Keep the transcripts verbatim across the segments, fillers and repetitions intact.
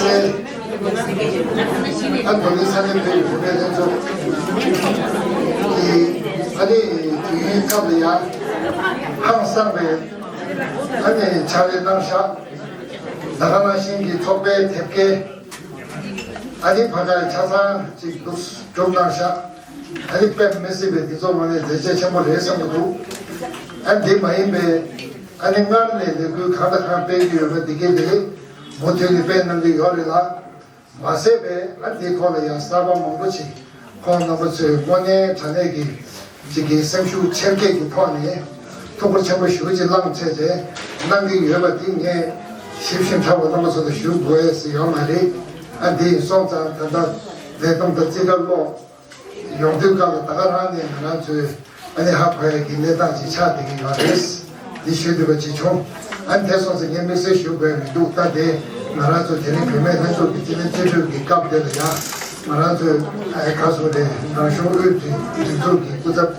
ཨ་ནི་ས་གནས་བོད་ཀྱི་བུད་མེད་ལྷན་ཚོགས་ཀྱིས་ཨ་ནི་དུས་ཡུན་སྐབས་ལ་ཡང་ཧང་སངས་པའི་ཨ་ནི་ཕྱག་ལས་གནང་ཤག་ད་ག་ནང་བཞིན་གྱི་ཚོགས་པའི་དེབ་སྐྱེལ་ཨ་ནི་ཕ་ག་ཆ་ཚང་ཅིག་འདུག་གྲུབ་གནང་ཤག་ཨ་ནི་དཔེ་མི་སྲིད་པའི་འདི་ཚོ་ངོ་ནས་མཛད་རྗེས་ཆེན་པོ་རེད་བསམ་གྱི་འདུག་ཨ་འདི་མ་ཡིན་པའི་ཨ་ནི་སྔར་ནས་ལས་འགུལ་གང་དང་གང་སྤེལ་གྱི་ཡོད་པ་འདི་གས་དེ་མུ་མཐུད་ནས་སྤེལ་གནང་གི་ཡོད་རེད་ལ། མ་ཟད་པའི་ཨ་འདིའི་ཐོག་ལ་ཡང་གསར་པ་མང་པོ་ཞིག་ཁོང་རྣམ་པ་ཚོས་དངོས་གནས་དྲང་གནས་ཀྱི་ཅིག་གི་སེམས་ཤུགས་ཆེར་སྐྱེད་ཀྱི་ཐོག་ནས་ཐུགས་ཁུར་ཆེན་པོ་ཞེ་པོ་ཅིག་བླངས་བྱས་ཏེ་གནང་གི་ཡོད་པ་འདི་ངས་ཞིབ་ཅིང་ཕྲ་བ་རྣམ་པ་ཚོ་ལ་ཞུ་དགོས་ཡས་ཡོད་མ་རེད། ཨ་འདི་སོང་ཙང་ད་ལྟ་ལས་བསྡོམས་དང་རྩིས་ཁ་སློག་ཡོང་དུས་སྐབས་ལ་ད་ག་རང་ནས་ང་རང་ཚོའི་ཨ་ནི་ཧ་གོ་ཡ་གི་གནས་སྟངས་ཅིག་ཆགས་བསྡད་ཀྱི་ཡོད་རེད། འདི་ཞུ་འདོད་པ་ཅིག་བྱུང་། ཨ་ནི་དེ་སོང་ཙང་ངས་དམིགས་བསལ་ཞུ་དགོས་མི་འདུག་ད་དེ་ང་རང་ཚོ་དེ་རིང་བུད་མེད་ལྷན་ཚོགས་ཀྱི་སྤྱི་ལེ་རྩིས་སྤྲོད་ཀྱི་སྐབས་དེ་ལ་ཡང་ང་རང་ཚོའི་ཨ་ཁ་སོ་རེད། རང་གཞུང་དབུས་སྒྲིག་འཛུགས་ཀྱི་སྐུ་ཚབ་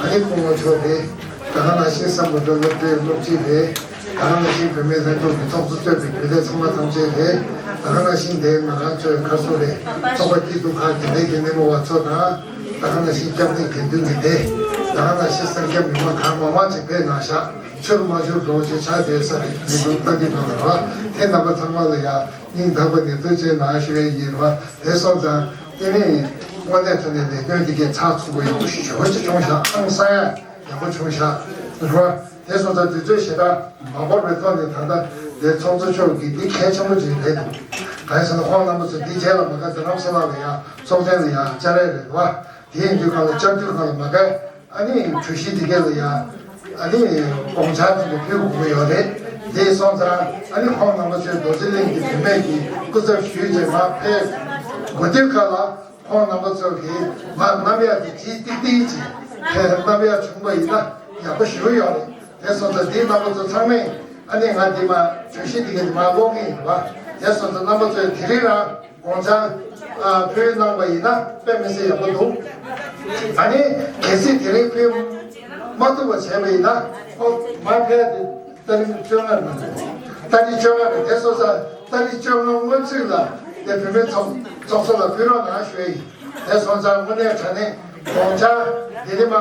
ཨ་ནི་སྐུ་ངོ་མཆོག་རེད། ད་ག་ནང་བཞིན་བསམ་པ་སྒྲོལ་སློབ་གྲྭའི་སློབ་སྤྱི་རེད། ད་ག་ནང་བཞིན་བུད་མེད་ལྷན་ཚོགས་ཀྱི་ཚོགས་གཙོ་གཙོས་པའི་བུད་མེད་ཚང་མ་ཐམས་ཅད་རེད། ད་ག་ནང་བཞིན་དེ་ང་རང་ཚོའི་ཁ་སོ་རེད། ཚོགས་པ་སྐྱིད་སྡུག་ཁག་དེ་འདྲའི་གི་སྣེ་མོ་བ་ཚོ་དང་། ད་ག་ནང་བཞིན་སྐྱབས་གནས་དགེ་འདུན་གྱི་སྡེ། ད་ག་ནང་བཞིན་སེར་སྐྱ་མི་མང་གང་མང་མང་ཅིག་ཕེབས་གནང་ཤག་ཆུར་མ་ཆུར་འགྲོ་ཅེས་ཆགས་བསྡད་ས་རེད། མི་འདུག་ལྟ་འདི་ནང་ལ་ར་དེ་རྣམ་པ་ཚང་མ་ལ་ཡང་སྙིང་ཐག་པ་ནས་ཐུགས་རྗེ་གནང་ཞུ་བའི་ཡིན་ར། དེ་སོང་ཙང་དེ་ནས་དངོས་གནས་དྲང་གནས་ལས་དོན་འདི་གའི་ཚགས་ཚུད་པོ་ཡག་པོ་ཞེ་པོ་ཅིག་བྱུང་ཤག་ཨང་གསར་ཡང་ཡག་པོ་བྱུང་ཤག་ར། དེ་སོང་ཙང་དུས་ཚོད་ཞེ་དྲག་མ་འགོར་བའི་ཐོག་ནས་ད་ལྟ་དེ་ཚོགས་གཙོ་མཆོག་གིས་འདི་གལ་ཆེན་པོ་ཅིག་རེད་འདུག་གང་ཡིན་ཟེར་ན་ཁོང་རྣམ་པ་ཚོ་འདི་རྗེས་ལ་མ་ག་རྡ་རམ་ས་ལ་ལ་ཡང་ཚོགས་ཆེན་ལ་ཡང་བཅར་ཡ་རེད་བ། དེ་ཡིན་དུས་གང་ལ་བཅར་དུས་གང་ལ་མ་ག་ཨ་ནི་གྲོས་གཞི་འདི་གས་ལ་ཡང་ཨ་ནི་དགོངས་འཆར་དེ་འདྲ་ཕུལ་དགོས་ཀྱི་ཡོད་རེད། དེ་སོང་ཙང་ཨ་ནི་ཁོང་རྣམ་པ་ཚོས་རྡོ་རྗེ་གླིང་གི་བུད་མེད་ཀྱི་སྐུ་ཚབ་ཞུས་རྗེས་མར་ཕེབས་དགོས་དུས་གང་ལ། ཁོང་རྣམ་པ་ཚོ་གིས་མར་རྣམ་གཡར་དེ་བྲིས་ཏིག་ཏིག་ཅིག་ཕར་རྣམ་གཡར་བྱུང་བ་ཡིན་ན་ཡག་པོ་ཞེ་པོ་ཡོད་རེད། དེ་སོང་ཙང་འདིའི་རྣམ་པ་ཚོ་ཚང་མས་ཨ་ནི་ང་འདི་མ་གྲོས་གཞི་འདི་ག་འདི་མ་ཀློག་གི་ཡིན་པ། དེ་སོང་ཙང་རྣམ་པ་ཚོས་དེ་རིང་རང་དགོངས་འཆར་ཨ་ཕུལ་གནང་བ་ཡིན་ན་དཔེ་མི་སྲིད་ཡག་པོ་འདུག་ཨ་ནི་གལ་སྲིད་དེ་རིང་ཕུལ་མ་ཐུབ་པ་བྱས་པ་ཡིན་ན་ཁོ་མར་ཕེབས་ཏེ། ཏ་རིག་བཅོ་ལྔ་རེད། ཏ་རིག་བཅོ་ལྔ་རེད། དེ་སོང་ཙང་ཏ་རིག་བཅོ་ལྔ་སྔོན་ཚུད་ལ་དེ་བུད་མེད་ཚོགས་ཚོགས་གཙོ་ལ་ཕུལ་རོགས་གནང་ཞུ་ཡི། དེ་སོང་ཙང་དངོས་གནས་དྲང་གནས་དགོངས་འཆར་འདི་རིམ་མ་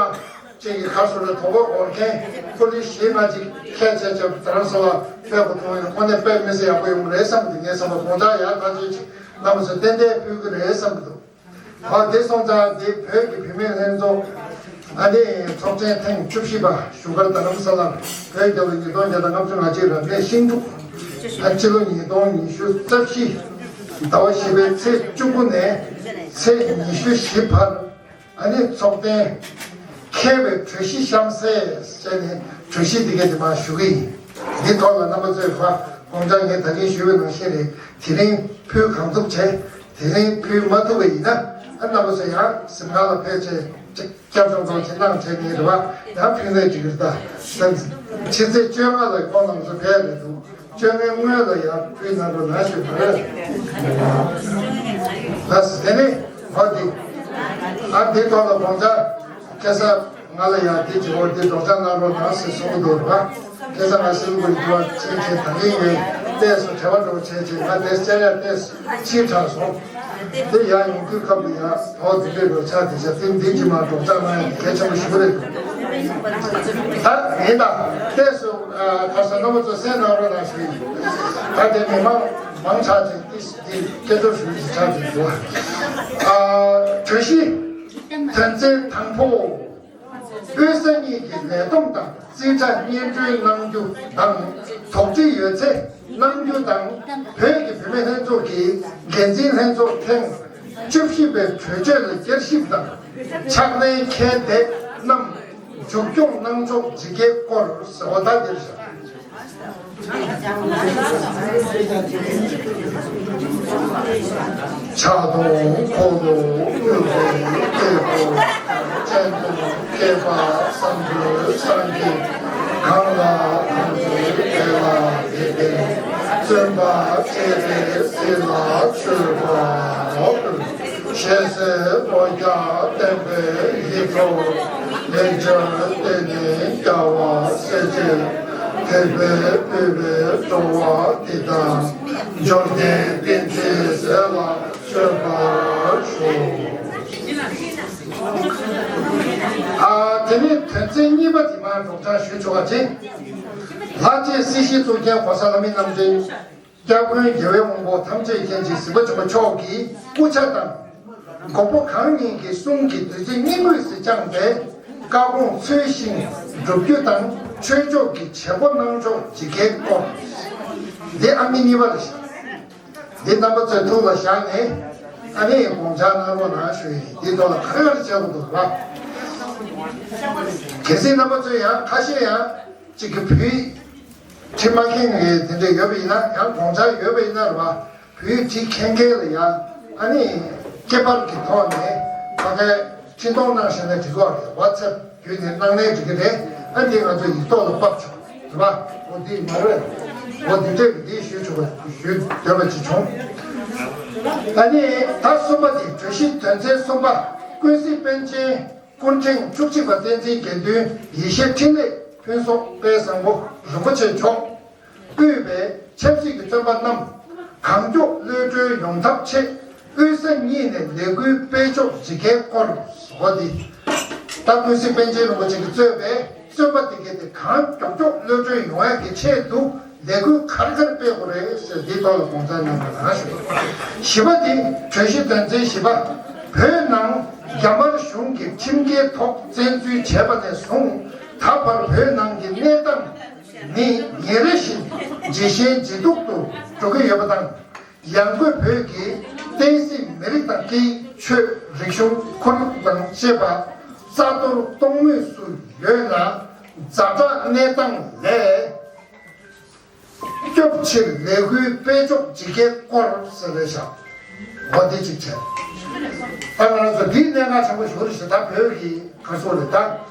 གཅིག་གི་ཁ་སོ་ལ་དོ་པོ་འོར་མཁན་ཁོ་ལི་བཞི་ལྔ་གཅིག་ཁས་བྱས་བྱས་རྡ་རམ་ས་ལ་ཕེབས་པ་མཐོང་ཡོད། དངོས་གནས་དཔེ་མི་སྲིད་ཡག་པོ་ཡོང་གི་རེད་བསམ་གི་འདུག་ངས་བསམ་པ་དགོངས་འཆར་ཡག་ཐག་ཆོད་ཅིག་རྣམ་པ་ཚོ་ཏན་ཏན་ཕུལ་གི་རེད་བསམ་གི་འདུག་ཨ་དེ་སོང་ཙང་དེ་བོད་ཀྱི་བུད་མེད་ལྷན་ཚོགས་ཨ་ནི་ཚོགས་ཆེན་ཐེངས་བཅུ་བཞི་པ་བཞུགས་སྒར་རྡ་རམ་ས་ལར་བོད་རྒྱལ་ལོ་ཉིས་སྟོང་བརྒྱ་དང་ལྔ་བཅུ་ང་གཅིག་རབ་གནས་ཤིང་འབྲུག་ཨ་སྤྱི་ལོ་ཉིས་སྟོང་ཉི་ཤུ་རྩ་བཞི་ཟླ་བ་བཞི་པའི་ཚེས་བཅུ་དགུ་ནས་ཚེས་ཉི་ཤུ་བཞི་བར་ཨ་ནི་ཚོགས་ཐེངས་མཁས་པའི་གྲོས་གཞི་གཤམ་གསལ་བྱས་ནས་གྲོས་གཞི་འདི་ག་འདི་མར་ཞུ་གི་ཡིན། འདི་ཐོག་ལ་རྣམ་པ་ཚོས་ཕ་དགོངས་འཆར་ངས་ད་གིན་ཞུས་པ་ནང་བཞིན་རེད། དེ་རིང་ཕུལ་གང་ཐུབ་བྱས། དེ་རིང་ཕུལ་མ་ཐུབ་པ་ཡིན་ན་ཨ་རྣམ་པ་ཚོ་ཡང་གཟིམ་ཁང་ལ་ཕེབས་བྱས་ཅིག་བསྐྱར་སྦྱོང་སྦྱོང་བྱེད་གནང་བྱས་ནས་རེད་བ། ཡང་ཕུལ་ནས་ཅིག་རེད་ད། ཕྱི་ཚེས་བཅོ་ལྔ་ལ་ཁོང་རྣམ་ཚོ་ཕེབས་རེད་འདུག་བཅོ་ལྔའི་སྔོན་ལ་ཡང་ཕུལ་གནང་རོགས་གནང་ཞུ་དགོས་རེད། ལགས་སོ། དེ་ནས་འོ་འདི་ཨ་འདི་ཐོག་ལ་དགོངས་འཆར་ཁ་སང་། ང་ལ་ཡང་དེ་བྱེད་སྐོར་དེ་སྒྲོག་སྦྱང་གནང་རོགས་གནང་ཟེར་གསུང་གི་འདུག་ར། ཁ་སང་ང་སིལ་བུར་འགྲོ་བ་ཕྱིན་ཆད་ད་གིན་ངས་ལྟས་སུ་བྲེལ་བ་འགྲོ་བྱས་ཅིག་ང་དེ་བཅར་ཡ་ལྟས་སུ་ཕྱིན་དྲགས་སོང་། དེ་ཡང་ཡོང་དུས་སྐབས་ལ་ཡང་དོགས་དེ་འདྲས་འགྲོ་ཆགས་དེ་ཆ་དེ་འདི་ཅི་མ་སྒྲོག་སྦྱང་གནང་ཡ་དེ་གལ་ཆེན་པོ་ཞིག་རེད་འདུག་ད་ཡིན་ད་ལྟས་སུ་ཁ་སང་རྣམ་པ་ཚོ་གསན་གནང་རོགས་གནང་ཞུ་ཡིན། ད་དེ་མི་མང་མང་ཆགས་ཅིག་དེ་དེ་སྐད་ཆ་ཞུ་ཡི་ཆགས་ཅིག་འདུག་གྲོས་གཞི་དོན་ཚན་དང་པོ། དབུས་ས་གཉིས་ཀྱི་ལས་བསྡོམས་དང་རྩིས་ཁྲ་སྙན་སྒྲོན་གནང་རྒྱུ་དང་། དོགས་འདྲི་ཡོད་ཚེ་གནང་རྒྱུ་དང་། བོད་ཀྱི་བུད་མེད་ལྷན་ཚོགས་ཀྱི་འགན་འཛིན་ལྷན་ཚོགས་ཐེངས་བཅུ་བཞི་པའི་གྲོས་ཆོད་ལ་བསྐྱར་ཞིབ་དང་། ཕྱག་ལེན་ཁྱད་དེ་རྣམས་མཇུག་སྐྱོང་གནང་ཕྱོགས་ཇི་སྐད་སྐོར་ཟེར་བ་དག་འདིར་བཞག་ཕྱག་སྟོང་འཁོར་ལོ་དབུལ་པོའི་སྐྱེ་བོ། སྤྱན་སྟོང་སྐྱེས་པ་བསམ་གྱིས་བསམ་གྱིས། གང་ལ་གང་འདུལ་དེ་ལ་དེ་བསྟན། བརྩོན་པ་བསྐྱེད་པས་སྲིད་ལ་བཅོལ་བའོ། ཞེས་སོགས་ལོ་བརྒྱ་བསྟན་པའི་ཡིད་འཕྲོག་ལེགས་སྦྱར་བསྟན་ནས་རྒྱལ་བ་སྲས་བཅས་དད་པས་དབུལ་བའི་འགྲོ་བ་འདི་དག་འབྱོར་ལྡན་བསྟན་འཛིན་ ཆོ་ག་ཅན། ལྷ་རྗེ་སྲིད་ཞིའི་གཙུག་རྒྱན་གོ་ས་ལྷ་མི་རྣམ་འདྲེན། སྐྱབས་མགོན་རྒྱལ་བའི་དབང་པོ་ཐམས་ཅད་མཁྱེན་ཅིང་གཟིགས་པ་ཆེན་པོ་མཆོག་གི་སྐུ་ཕྱྭ་དང་། མགོན་པོ་གང་ཉིད་ཀྱི་གསུང་གི་བདུད་རྩི་སྙིང་དབུས་སུ་བཅངས་པའི་བཀའ་དགོངས་ཚུལ་བཞིན་བསྒྲུབ་རྒྱུ་དང་ཆོས་ཕྱོགས་ཀྱི་བྱེད་སྒོ་གནང་ཕྱོགས་ཇི་དགེའི་སྐོར། འདི་ཨ་མི་གཉིས་པ་རེད་ཤག་འདི་རྣམ་པ་ཚོས་ཐུགས་ལ་བཞག་ནས་ཨ་ནི་དགོངས་འཆར་གནང་རོགས་གནང་ཞུ་ཡིན། འདི་ཐོག་ལ་ག་རེ་ག་རེ་བྱེད་དགོས་འདུག་ར། གལ་སྲིད་རྣམ་པ་ཚོས་ཡང་ཁ་ཤས་ཡང་གཅིག་གི་བོད་ཁྲིམས་མ་མཁྱེན་ངེས་དེ་འདྲ་ཡོད་པ་ཡིན་ན། ཡང་དགོངས་འཆར་ཡོད་པ་ཡིན་ན་རེད་བ། བོད་ཁྲིམས་མཁྱེན་མཁན་ལ་ཡང་ཨ་ནི་ཁྱད་པར་གྱི་ཐོག་ནས་ཕ་གིར་འཕྲིན་གཏོང་གནང་ཤེས་ན་འགྲིག་གི་རེད། WhatsApp་བརྒྱུད་ནས་གནང་ནའི་འགྲིག་གི་རེད། ཨ་འདི་ང་ཚོ་ཡིག་ཐོག་ལ་ཕབ་ཆོག་རེད་བ། འོ་འདི་མ་རེད། འོ་འདི་འདྲས་འདི་ཞུ་ཆོག་ཞུ་འདོད་པ་ཅིག་བྱུང་། ཨ་ནི་ད་གསུམ་པ་དེ་གྲོས་གཞི་དོན་ཚན་གསུམ་པ། ཀུན་གཟིགས་པཎ་ཆེན་སྐུ་ཕྲེང་བཅུ་གཅིག་པ་བསྟན་འཛིན་དགེ་འདུན་ཡེ་ཤེས་འཕྲིན་ལས་ཕུན་ཚོགས་དཔལ་བཟང་པོ་རིན་པོ་ཆེ་མཆོག་དབུས་པའི་ཆབ་སྲིད་ཀྱི་བཙོན་པ་རྣམས་གང་མགྱོགས་གློད་གྲོལ་ཡོང་ཐབས་ཆེད་དབུས་ས་གཉིས་ནས་ལས་འགུལ་སྤེལ་ཕྱོགས་ཇི་དགེའི་སྐོར་སོགས་ཏེ། ད་ཀུན་གཟིགས་པཎ་ཆེན་རིན་པོ་ཆེ་གིས་གཙོས་པའི་བཙོན་པ་དེ་གས་དེ་གང་མགྱོགས་མགྱོགས་གློད་གྲོལ་ཡོང་ཡག་གི་ཆེད་དུ་ལས་འགུལ་ག་རེ་ག་རེ་སྤེལ་དགོས་རེད་ཟེར་འདིའི་ཐོག་ལ་དགོངས་འཆར་གནང་བ་ནང་བཞིན། བཞི་པ་དེ་གྲོས་གཞི་དོན་ཚན་བཞི་པ། བོད་ནང་རྒྱ་དམར་གཞུང་གིས་ཁྲིམས་འགལ་ཐོག་བཙན་འཛུལ་བྱས་པ་ནས་བཟུང་ད་བར་བོད་ནང་གི་གནས་སྟངས་ནི་ཉིན་རེ་བཞིན་ཇེ་ཞན་ཇེ་སྡུག་ཏུ་འགྲོ་གི་ཡོད་པ་དང་། ཡང་སྒོས་བོད་ཀྱི་བསྟན་སྲིད་མི་རིགས་དང་སྐད་ཡིག་ཆོས་རིག་གཞུང་ཁོར་ཡུག་དང་བཅས་པ་རྩ་གཏོར་གཏོང་མུས་སུ་ཡོད་ལ། ཛ་དྲག་གནས་སྟངས་ལས་སྐྱོབ་ཕྱིར་ལས་འགུལ་སྤེལ་ཕྱོགས་ཇི་དགེའི་སྐོར་ཟེར་བའི་ཤག་འོ་དེ་གཅིག་བྱས། ད་ང་རང་ཚོ་འདིའི་གནད་འགག་ཆེན་པོ་ཞིག་རེད་ཤག་ད་བོད་ཀྱི་ག་སོགས་རེད། ད་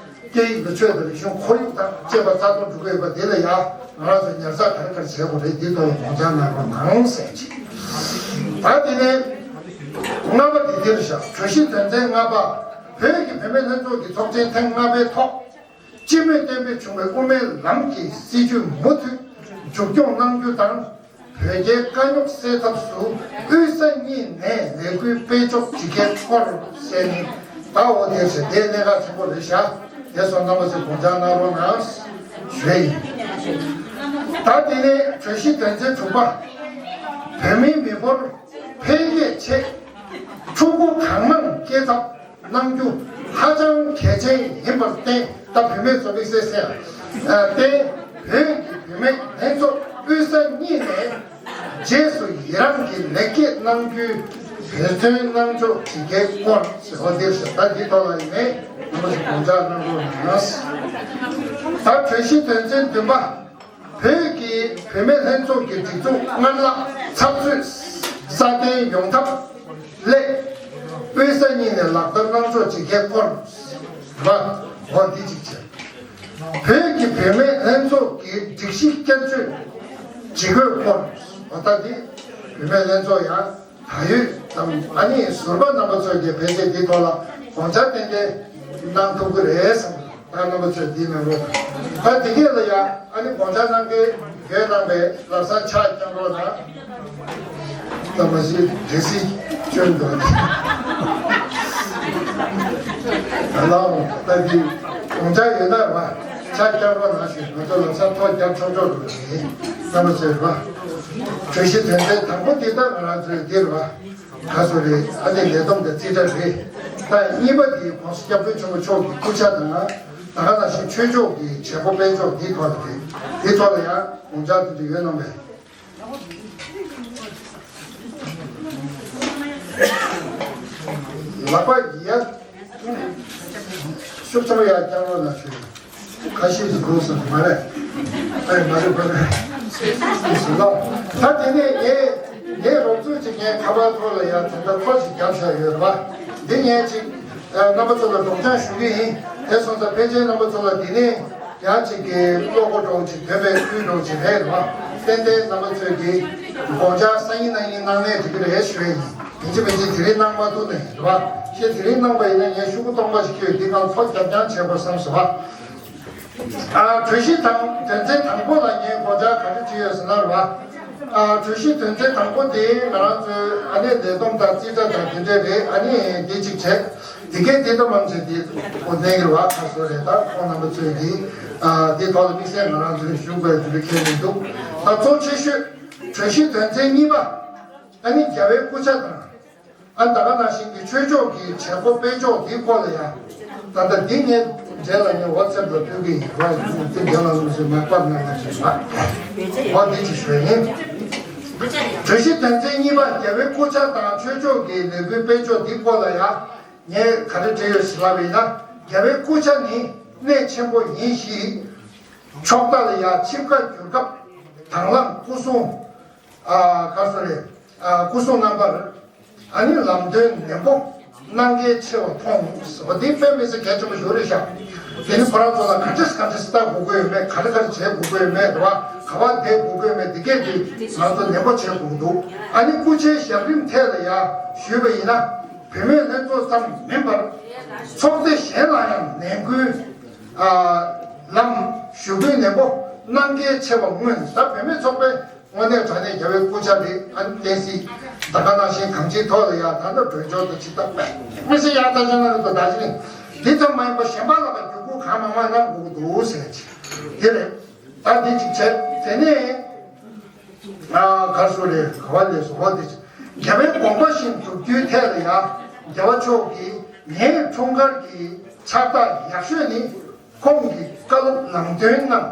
སྐད་ཡིག་དང་ཆོས་དང་རིག་གཞུང་ཁོར་ཡུག་དང་བཅས་པ་རྩ་གཏོར་འགྲོ་གི་ཡོད་པ་དེ་ལ་ཡང་ང་རང་ཚོས་ཉར་ཚགས་ག་རེ་ག་རེ་བྱེད་དགོས་རེད། འདི་ཐོག་ལ་དགོངས་འཆར་གནང་རོགས་གནང་ཟེར་གྱི། ད་དེ་ནས་ལྔ་པ་དེ་འདིར་བཞག་གྲོས་གཞི་དོན་ཚན་ལྔ་པ། བོད་ཀྱི་བུད་མེད་ལྷན་ཚོགས་ཀྱི་ཚོགས་ཆེན་ཐེངས་ལྔ་པའི་ཐོག་སྤྱི་མོས་གཏན་འབེབས་བྱུང་བའི་དབུ་མའི་ལམ་གྱི་སྲིད་བྱུས་མུ་མཐུད་མཇུག་སྐྱོང་གནང་རྒྱུ་དང་། བོད་རྒྱའི་དཀའ་རྙོག་སེལ་ཐབས་སུ་དབུས་ས་གཉིས་ནས་ལས་འགུལ་སྤེལ་ཕྱོགས་ཇི་དགེའི་སྐོར་ཟེར་ནི། ད་འོ་དེ་ཟེར་དེ་གནད་འགག་ཆེན་པོ་རེད་ཤག་དེ་སོང་རྣམ་པ་ཚོས་དགོངས་འཆར་གནང་རོགས་གནང་ཞུ་ཡིན། ད་དེ་ནས་གྲོས་གཞི་དོན་ཚན་དྲུག་པ། བོད་མིའི་མི་འབོར་འཕེལ་རྒྱས་ཆེད་ཕྲུ་གུ་གང་མང་སྐྱེ་ཐབས་གནང་རྒྱུ་ཧ་ཅང་གལ་ཆེན་ཡིན་པར་བརྟེན། ད་བུད་མེད་ཚོ་དམིགས་བསལ་ཟེར་ཡང་བརྟེན། བོད་ཀྱི་བུད་མེད་ལྷན་ཚོགས་དབུས་ས་གཉིས་ནས་རྗེས་སུ་ཡི་རང་གི་ལེགས་སྐྱེས་གནང་རྒྱུའི་འབད་བརྩོན་གནང་ཕྱོགས་ཇི་དགེའི་སྐོར་ཟེར་བ་འདིར་ཟེར། ད་འདི་ཐོག་ལ་ཡིན་ནའི་ང་ཚོས་དགོངས་འཆར་གནང་རོགས་གནང་། ད་གྲོས་གཞི་དོན་ཚན་བདུན་པ། བོད་ཀྱི་བུད་མེད་ལྷན་ཚོགས་ཀྱི་སྒྲིག་འཛུགས་སྔར་ལྷག་ཚགས་ཚུད་སྲ་བརྟན་ཡོང་ཐབས་སླད། དབུས་ས་གཉིས་ནས་ལག་བསྟར་གནང་ཕྱོགས་ཇི་དགེའི་སྐོར་བ། འོ་འདི་གཅིག་བྱས། བོད་ཀྱི་བུད་མེད་ལྷན་ཚོགས་ཀྱི་སྒྲིག་གཞི་བསྐྱར་བཅོས་ཇི་དགོས་སྐོར། འོ་ད་འདི་བུད་མེད་ལྷན་ཚོགས་ཡང་ད་ཡོད་དམ། ཨ་ནི་ཟུར་པ་རྣམ་པ་ཚོས་ཀྱི་ཕལ་ཆེར་འདི་ཐོག་ལ་དགོངས་འཆར་ཏན་ཏན་གནང་ཐུབ་ཀྱི་རེད་བསམ། ད་རྣམ་པ་ཚོས་འདི་གནང་རོགས། ད་འདི་གས་ལ་ཡང་ཨ་ནི་དགོངས་འཆར་གནང་མཁན་ཡོད་གནང་བས་ལམ་སང་ཕྱག་བརྐྱང་རོགས་གནང་། ད་མ་གཞི་རེ་སི་སྐྱོན་འདུག་ད་ལའང་ད་འདི་དགོངས་འཆར་ཡོད་ན་རེད་བ། ཕྱག་བརྐྱང་རོགས་གནང་ཞུ། ང་ཚོ་ལམ་སང་ཐོག་རྒྱབ་ཆོག་ཆོག་འགྲོ་གི་ཡིན། རྣམ་པ་ཚོས་རེད་བ། གྲོས་གཞི་དོན་ཚན་དང་པོ་འདི་ལྟར་ང་རང་ཚོས་འདི་རེད་བ། ད་སོ་རེད། ཨ་ནི་ལས་བསྡོམས་དང་རྩིས་ཁྲ་རེད། ད་གཉིས་པ་དེ་༸གོང་ས་༸སྐྱབས་མགོན་ཆེན་པོ་མཆོག་གི་སྐུ་ཕྱྭ་དང་། ད་ག་ནང་བཞིན་ཆོས་ཕྱོགས་ཀྱི་བྱེད་སྒོ་སྤེལ་ཕྱོགས་འདིའི་ཐོག་ལ་རེད། འདིའི་ཐོག་ལ་ཡང་དགོངས་འཆར་དེ་འདྲ་ཡོད་གནང་བས། ལག་པ་ཡར་ཤུགས་ཆེན་པོ་ཡར་བརྐྱང་རོགས་གནང་ཞུ། ཁ་ཤས་ཀྱིས་གོ་སོང་མ་རེད། ཨེ་མ་རེད་མ་རེད། ལགས། ད་དེ་ནས་ངས་ངའི་རོགས་ཚོས་ཅིག་ངའི་ཁ་པར་ཐོག་ལ་ཡང་དེ་འདྲ་ཐོ་ཞིག་བརྒྱབ་བཞག་ཡོད་རེད་བ། འདི་ངས་ཅིག་རྣམ་པ་ཚོ་ལ་སྒྲོག་སྦྱང་ཞུ་གི་ཡིན། དེ་སོང་ཙང་ཕལ་ཆེར་རྣམ་པ་ཚོ་ལ་འདི་ནས་ཡང་ཅིག་གི་བློ་སྒོ་འདྲ་བོ་ཅིག་འདོན་པའི་བསྐུལ་འདྲ་བོ་ཅིག་རེད་རེད་བ། ཏན་ཏན་རྣམ་པ་ཚོས་ཀྱི་དགོངས་འཆར་སང་ཉིན་གནངས་ཉིན་གནང་ནའི་འགྲིག་གི་རེད་ཞུ་ཡ་ཡིན། ཡིན་གཅིག་མིན་གཅིག་དེ་རིང་གནང་མ་ཐུབ་ནའི་རེད་བ། ཞེས་དེ་རིང་གནང་པ་ཡིན་ན་ངས་ཤོག་གུ་སྟོང་པ་ཞིག་ཁྱེར་ཡོད། འདི་སྒང་ཐོ་རྒྱབ་རྐྱང་བྱེད་དགོས་བསམ་སོང་བ། ཨ། གྲོས་གཞི་དང་དོན་ཚན་དང་པོ་ལ་ངས་དགོངས་འཆར་ག་རེ་བྲིས་ཡོད་ཟེར་ན་རེད་བ། ཨ། གྲོས་གཞི་དོན་ཚན་དང་པོ་དེ་ང་རང་ཚོའི་ཨ་ནི་ལས་བསྡོམས་དང་རྩིས་ཁྲ་དང་དེ་འདྲ་རེད། ཨ་ནི་འདི་གཅིག་བྱས། དེ་གས་དེ་ལྟ་མང་ཆེ་དེ་ཁོ་གནས་ཀྱི་བ་ཁ་སོ་རེད། ད་ཁོང་རྣམ་པ་ཚོས་དེ་དེ་ཐོག་ལ་དམིགས་བསལ་ང་རང་ཚོས་ཞུ་དགོས་དེ་འདྲ་ཁས་མི་འདུག་ད་གཙོ་ཆེ་ཤོས་གྲོས་གཞི་དོན་ཚན་གཉིས་པ། ཨ་ནི་རྒྱལ་བའི་སྐུ་ཕྱྭ་དང་། ཨ་ད་ག་ནང་བཞིན་གྱི་ཆོས་ཕྱོགས་ཀྱི་བྱེད་སྒོ་སྤེལ་ཕྱོགས་འདིའི་སྐོར་ལ་ཡང་། ད་ལྟ་འདི་ངས་རྗེས་ལ་ངས་ཝ་ཚེབ་ལ་ཕུལ་གྱི་ཡིན། ཝ་འདི་རྗེས་ལ་ལུགས་སྲོལ་མ་བབས་ན་ལ་ཞིག་ལ། ཝ་འདི་ཅིག་ཞུ་ཡིན། གྲོས་གཞི་དོན་ཚན་གཉིས་པ་རྒྱལ་བའི་སྐུ་ཕྱྭ་དང་ཆོས་ཕྱོགས་ཀྱི་ལས་འགུལ་སྤེལ་ཕྱོགས་འདིའི་སྐོར་ལ་ཡང་། ངས་ག་རེ་བྲིས་ཡོད་ཞེས་ལབ་པ་ཡིན་ན། རྒྱལ་བའི་སྐུ་ཕྱྭ་ནི་གནད་ཆེན་པོ་ཡིན་ཞིང་། ཕྱོགས་མཐའ་ལ་ཡང་ཆིབས་ཁ་བསྒྱུར་སྐབས་དང་བླངས་སྐུ་སྲུང་། ཨ་ག་སོ་རེད། ཨ་སྐུ་སྲུང་རྣམ་པར་ཨ་ནི་ལམ་སྟོན་ནན་པོ་གནང་གལ་ཆེ་བ་མཐོང་། འོ་དེ་དཔེ་མི་སྲིད་གལ་ཆེན་པོ་ཞིག་རེད་ཤག་དེ་ནི་ཁོ་རང་ཚོ་ལ་ག་འདྲས་ག་འདྲས་ལྟ་དགོས་ཀྱི་ཡོད་མེད། ག་རེ་ག་རེ་བྱེད་དགོས་ཀྱི་ཡོད་མེད། རེད་བ། ག་བ་བསྡད་དགོས་ཀྱི་ཡོད་མེད། འདི་གས་དེ་ང་ཚོ་ནན་པོ་བྱེད་དགོས་ཀྱི་འདུག་ཨ་ནི་སྐུ་ཕྱྭའི་ཞབས་རིམ་ཐད་ལ་ཡང་ཞུས་པ་ཡིན་ན། བུད་མེད་ལྷན་ཚོགས་ཙམ་མིན་པར་ཚོགས་སྡེ་གཞན་ལ་ཡང་ནན་སྐུལ། ཨ་ལམ་ཞུ་སྐུལ་ནན་པོ་གནང་གལ་ཆེ་བ་མངོན། ད་བུད་མེད་ཚོགས་པའི་དངོས་གནས་དྲང་གནས་རྒྱལ་བའི་སྐུ་ཕྱྭ་རེད། ཨ་ནི་བསྟན་སྲིད་ད་ག་ནང་བཞིན་གང་ཅིའི་ཐོག་ལ་ཡང་ད་ལྟ་གྲོས་ཆོད་དང་ཇི་ལྟར་སྤེལ་མི་སྲིད་ཡང་ད་ཅི་ན་རེ་དང་ད་ཅི་ནི་འདི་ཙམ་མ་ཡིན་པར་གཞན་པ་ལ་ཡང་བརྒྱུད་སྐུལ་གང་མང་མང་གནང་དགོས་ཀྱི་འདུག་ཟེར་གྱི་དེ་རེད། ད་འདི་གཅིག་བྱས། དེ་ནས་ཨ་གར་སོ་རེ་ག་བ་ལས་སོ་བ་དེ་རྒྱལ་བའི་དགོངས་པ་བཞིན་སྒྲུབ་རྒྱུའི་ཐད་ལ་ཡང་རྒྱལ་བ་མཆོག་གིས་ངའི་འཁྲུངས་སྐར་གྱི་ཕྱག་རྟགས་ཡག་ཤོས་ནི་ཁོང་གི་བཀའ་སློབ་ལམ་སྟོན་རྣམས་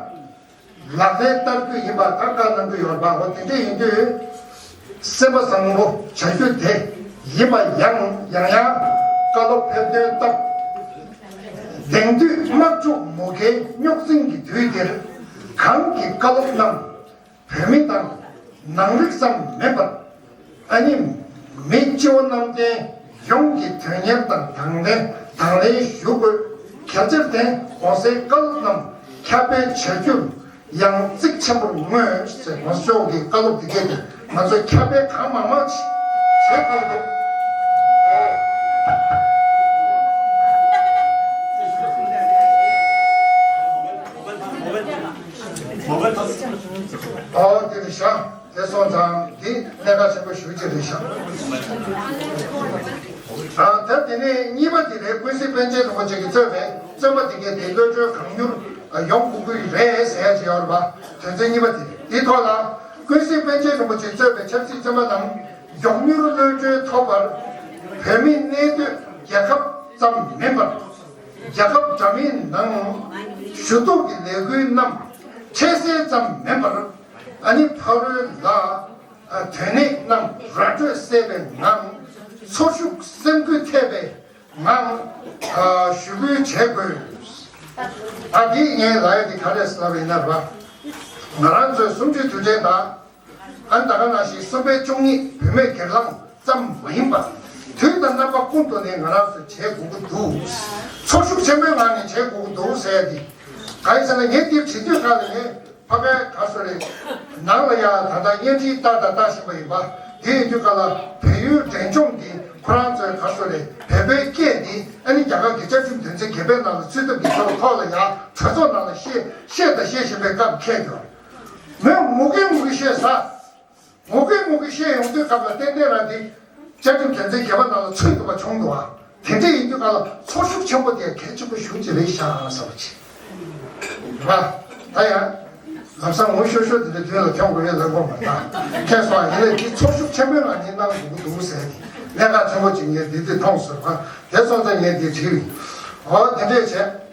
ལག་ལེན་བསྟར་རྒྱུ་ཡིན་པ་ད་བཀའ་གནང་གི་ཡོད་པ། འོ་དེ་འདྲ་ཡིན་དུས་སེམས་པ་བཟང་པོ་བྱ་རྒྱུ་དེ་ཡིན་པ། ཡང་ཡང་ཡང་བཀའ་སློབ་ཕེབས་དོན་སྟབས་དེང་དུས་དམག་འཁྲུག་མུ་གེའི་རྙོག་འཛིང་གི་དུས་འདིར་གང་གི་བཀའ་སློབ་རྣམས་བོད་མི་དང་ནང་རིགས་ཙམ་མིན་པར་ཨ་ནི་མི་སྤྱི་བོ་གནམ་བསྟན་ཡོངས་ཀྱི་དོན་གཉེར་དང་དང་ལེན་དང་ལེན་ཞུ་དགོས། གལ་ཆེར་དེ་གོང་གསལ་བཀའ་སློབ་རྣམས་ཁྱབ་སྤེལ་བྱ་རྒྱུར་ཡང་གཙིགས་ཆེན་པོར་མངོན་ཟེར། ང་ཚོ་གི་བཀའ་སློབ་འདི་གས་དེ་ང་ཚོ་ཁྱབ་སྤེལ་གང་མང་མང་བྱེད་དགོས་འདུག་ཨོ་དེ་རེད་ཤག་དེ་སོང་ཙང་འདི་གནད་འགག་ཆེན་པོ་ཞེ་ཅིག་རེད་ཤག་ཨ་ད་དེ་ནས་གཉིས་པ་དེ་རེད། ཀུན་གཟིགས་པཎ་ཆེན་རིན་པོ་ཆེ་གིས་གཙོས་པའི་བཙོན་པ་དེ་གས་དེ་གློད་བཀྲོལ་གང་མྱུར་ཡོང་དགོས་ཀྱི་རེད་ཟེར་ཡ་ཅིག་ཡོད་རེད་པ། དོན་ཚན་གཉིས་པ་དེ་རེད། དེའི་ཐོག་ལ་ཀུན་གཟིགས་པཎ་ཆེན་རིན་པོ་ཆེས་གཙོས་པའི་ཆབ་སྲིད་བཙོན་པ་རྣམས་མགྱོགས་མྱུར་གློད་བཀྲོལ་ཐོབ་པར་བོད་མི་གནས་སྡོད་རྒྱལ་ཁབ་ཙམ་མིན་པར་རྒྱལ་ཁབ་འདྲ་མིན་ནང་ཞུ་གཏུག་གི་ལས་འགུལ་རྣམས་འཕྲལ་སེལ་ཙམ་མིན་པར་ཨ་ནི་ཕ་རོལ་ལ་དོན་གནད་རྣམས་ར་སྤྲོད་སེལ་བའི་ངང་ཚོར་ཤུགས་སེམས་འགུལ་ཐེབས་པའི་ངང་ཞུ་སྐུལ་བྱེད་དགོས། ད་འདི་ངས་ལབ་ཡ་འདི་ག་རེ་ཟེར་ལབ་ཡིན་ན་ར། ང་རང་ཚོའི་གསུམ་བཅུའི་དུས་དྲན་དང་། ཨ་ནི་ད་ག་ནང་བཞིན་གསུམ་པའི་བཅུ་གཉིས་བུད་མེད་སྒེར་ལངས་ཙམ་མ་ཡིན་པར་དུས་དང་རྣམ་པ་ཀུན་ཏུ་ནས་ང་རང་ཚོས་བྱེད་དགོས་ཀྱི་འདུག་ཚོར་ཤུགས་ཆེན་པོའི་ངང་ནས་བྱེད་དགོས་ཀྱི་འདུག་ཟེར་ཡ་འདི། གང་ཡིན་ཟེར་ན་ངས་འདིར་བྲིས་དུས་ག་ལ་ངས་ཕ་གའི་ག་སོ་རེད། ནང་ལ་ཡང་ད་ལྟ་བརྙན་འཕྲིན་ལྟ་དང་ལྟ་བཞིན་པ་ཡིན་པ། དེ་ཡིན་དུས་ག་ལ་བལ་ཡུལ་འབྲས་ལྗོངས་འདི་ཁོ་རང་ཚོའི་ག་སོ་རེད། བོད་པའི་སྐད་འདི་ཨ་ནི་རྒྱ་གར་གྱི་བཅའ་ཁྲིམས་དོན་ཚན་བརྒྱད་པའི་ནང་ལ་ཚུད་ཐབས་ཀྱི་ཐོག་ལ་ཡང་གྲོས་ཚོགས་ནང་ལ་བཤད་བཤད་དང་བཤད་བཞིན་པའི་སྐབས་འཁེལ་འགྱུར། མོས་ངུ་གིན་ངུ་གིན་བཤད་ས། ངུ་གིན་ངུ་གིན་བཤད་ཡོང་དུས་སྐབས་ལ་ཏན་ཏན་རང་འདི་བཅའ་ཁྲིམས་དོན་ཚན་བརྒྱད་པ་ནང་ལ་ཚུད་ཐུབ་པ་བྱུང་འདུག་ཨ། དེ་འདྲ་ཡིན་དུས་སྐབས་ལ་ཚོར་ཤུགས་ཆེན་པོ་དེ་གལ་ཆེན་པོ་ཞེ་ཅིག་རེད་ཤག་བསམ་པ་ཅིག་རེད་པ། ད་ཡང་ལམ་སང་ངུ་ཤོར་ཤོར་དེ་འདྲ་དུས་ལ་ཁྱོད་ངུ་ཡས་ལ་དགོས་མ་རེད་ད། མཁྱེན་སོང་ཨ། ཡིན་ནའི་འདི་ཚོར་ཤུགས་ཆེན་པོའི་ངང་ནས་གནང་དགོས་ཀྱི་འདུག་ཟེར་ནས་གནད་འགག་ཆེན་པོ་ཅིག་ངས་འདི་འདི་མཐོང་སོང་ཨ། དེ་སོང་ཙང་ངས་འདི་བྲིས། འོ་དེ་འདྲས་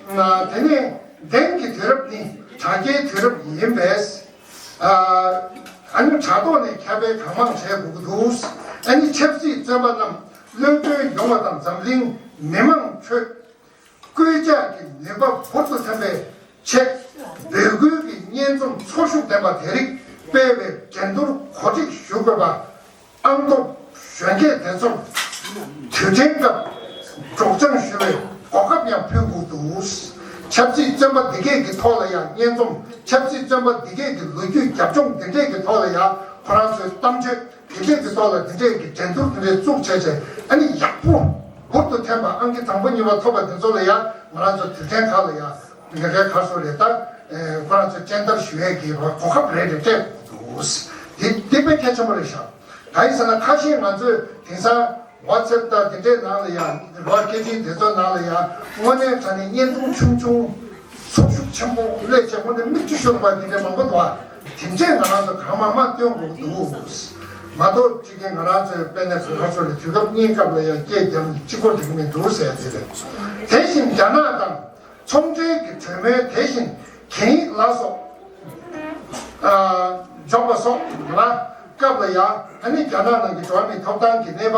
བྱས། དེ་ནས་དེང་གི་དུས་རབས་ནི་དྲ་རྒྱའི་དུས་རབས་ཡིན་པས། ཨ་ནི་དྲ་ཐོག་ནས་ཁྱབ་སྤེལ་གང་མང་བྱེད་དགོས་ཀྱི་འདུག་ཨ་ནི་ཆབ་སྲིད་བཙོན་པ་རྣམས་གློད་གྲོལ་ཡོང་བ་དང་འཛམ་གླིང་མི་མང་ཁྲོད་སྐུལ་ལྕག་གི་ནུས་པ་འབུར་དུ་ཐོན་པའི་ཆེད་འབོད་སྐུལ་གྱི་སྙན་རྩོམ་ཚོར་ཤུགས་ལྡན་པ་དེ་རིགས་སྤེལ་བའི་འགྲན་བསྡུར་གོ་སྒྲིག་ཞུ་དགོས་པ། ཨང་ཐོབ་གཞོན་སྐྱེས་དེ་ཚོར་དུས་དྲན་སྐབས་སྒྲོག་སྦྱང་ཞུ་བའི་གོ་སྐབས་ཡང་ཕུལ་དགོས་འདུག་ཆབ་སྲིད་བཙོན་པ་འདི་གས་ཀྱི་ཐོག་ལ་ཡང་སྙན་རྩོམ། ཆབ་སྲིད་བཙོན་པ་འདི་གས་ཀྱི་ལོ་རྒྱུས་རྒྱབ་ལྗོངས་འདི་འདྲས་ཀྱི་ཐོག་ལ་ཡང་ཁོ་རང་ཚོའི་གཏམ་བརྗོད་འདི་འདྲས་ཀྱི་ཐོག་ལ་འདི་འདྲས་ཀྱི་འགྲན་བསྡུར་འདི་འདྲས་བཙུགས་བྱས་བྱས། ཨ་ནི་ཡག་པོ་འབུར་དུ་ཐོན་པ། ཨང་ཀི་དང་པོ་གཉིས་པ་ཐོབ་པ་འདི་ཚོ་ལ་ཡང་ང་རང་ཚོ་དུས་དྲན་ཁག་ལ་ཡང་ངེད་ཀའི་ག་སོ་རེད་ད། ཁོ་རང་ཚོས་སྤྱན་བསྟར་ཞུ་ཡས་ཀྱི་གོ་སྐབས་རེ་རེ་སྤྲད་དགོས་འདུག་འདི་འདི་དཔེ་གལ་ཆེན་པོ་རེད་ཤག་གང་ཡིན་ཟེར་ན་ཁ་ཤས་ང་ཚོས་དེང་སང་ ཝ་ཚེབ་དང་དེ་འདྲའི་ནང་ལ་ཡང་རོ་སྐད་འཕྲིན་དེ་ཚོའི་ནང་ལ་ཡང་དངོས་གནས་དྲང་གནས་བརྙན་ཐུང་ཆུང་ཆུང་ཚོགས་ཤུགས་ཆེན་པོ་སླེབས་བྱས་དངོས་གནས་མིག་ཆུ་ཤོར་བ་དེ་འདྲའི་མང་པོ་འདུག་ཨ། དེ་འདྲས་ང་རང་ཚོ་གང་མང་མང་སྟོན་དགོས་འདུག་མ་གཏོགས་གཅིག་གིས་ང་རང་ཚོའི་དཔལ་ལྡན་བོད་ཁ་ཕྱོགས་ལ་དུས་སྐབས་གཉིས་སྐབས་ལ་ཡང་སྐད་རྒྱབ་ནས་གཅིག་པོ་འགྲིག་མི་འདུག་ཟེར་ཡ་དེ་རེད། དེ་བཞིན་རྒྱ་ནག་དང་ཚོང་འབྲེལ་གྱི་གྲོས་མོལ་དེ་བཞིན་གན་ཡིག་ལ་སོགས་ཨ་འཇོག་པ་སོགས་ལ་སྐབས་ལ་ཡང་ཨ་ནི་རྒྱ་ནག་ནང་གི་འགྲོ་བ་མིའི་ཐོབ་ཐང་གི་གནས་བབ་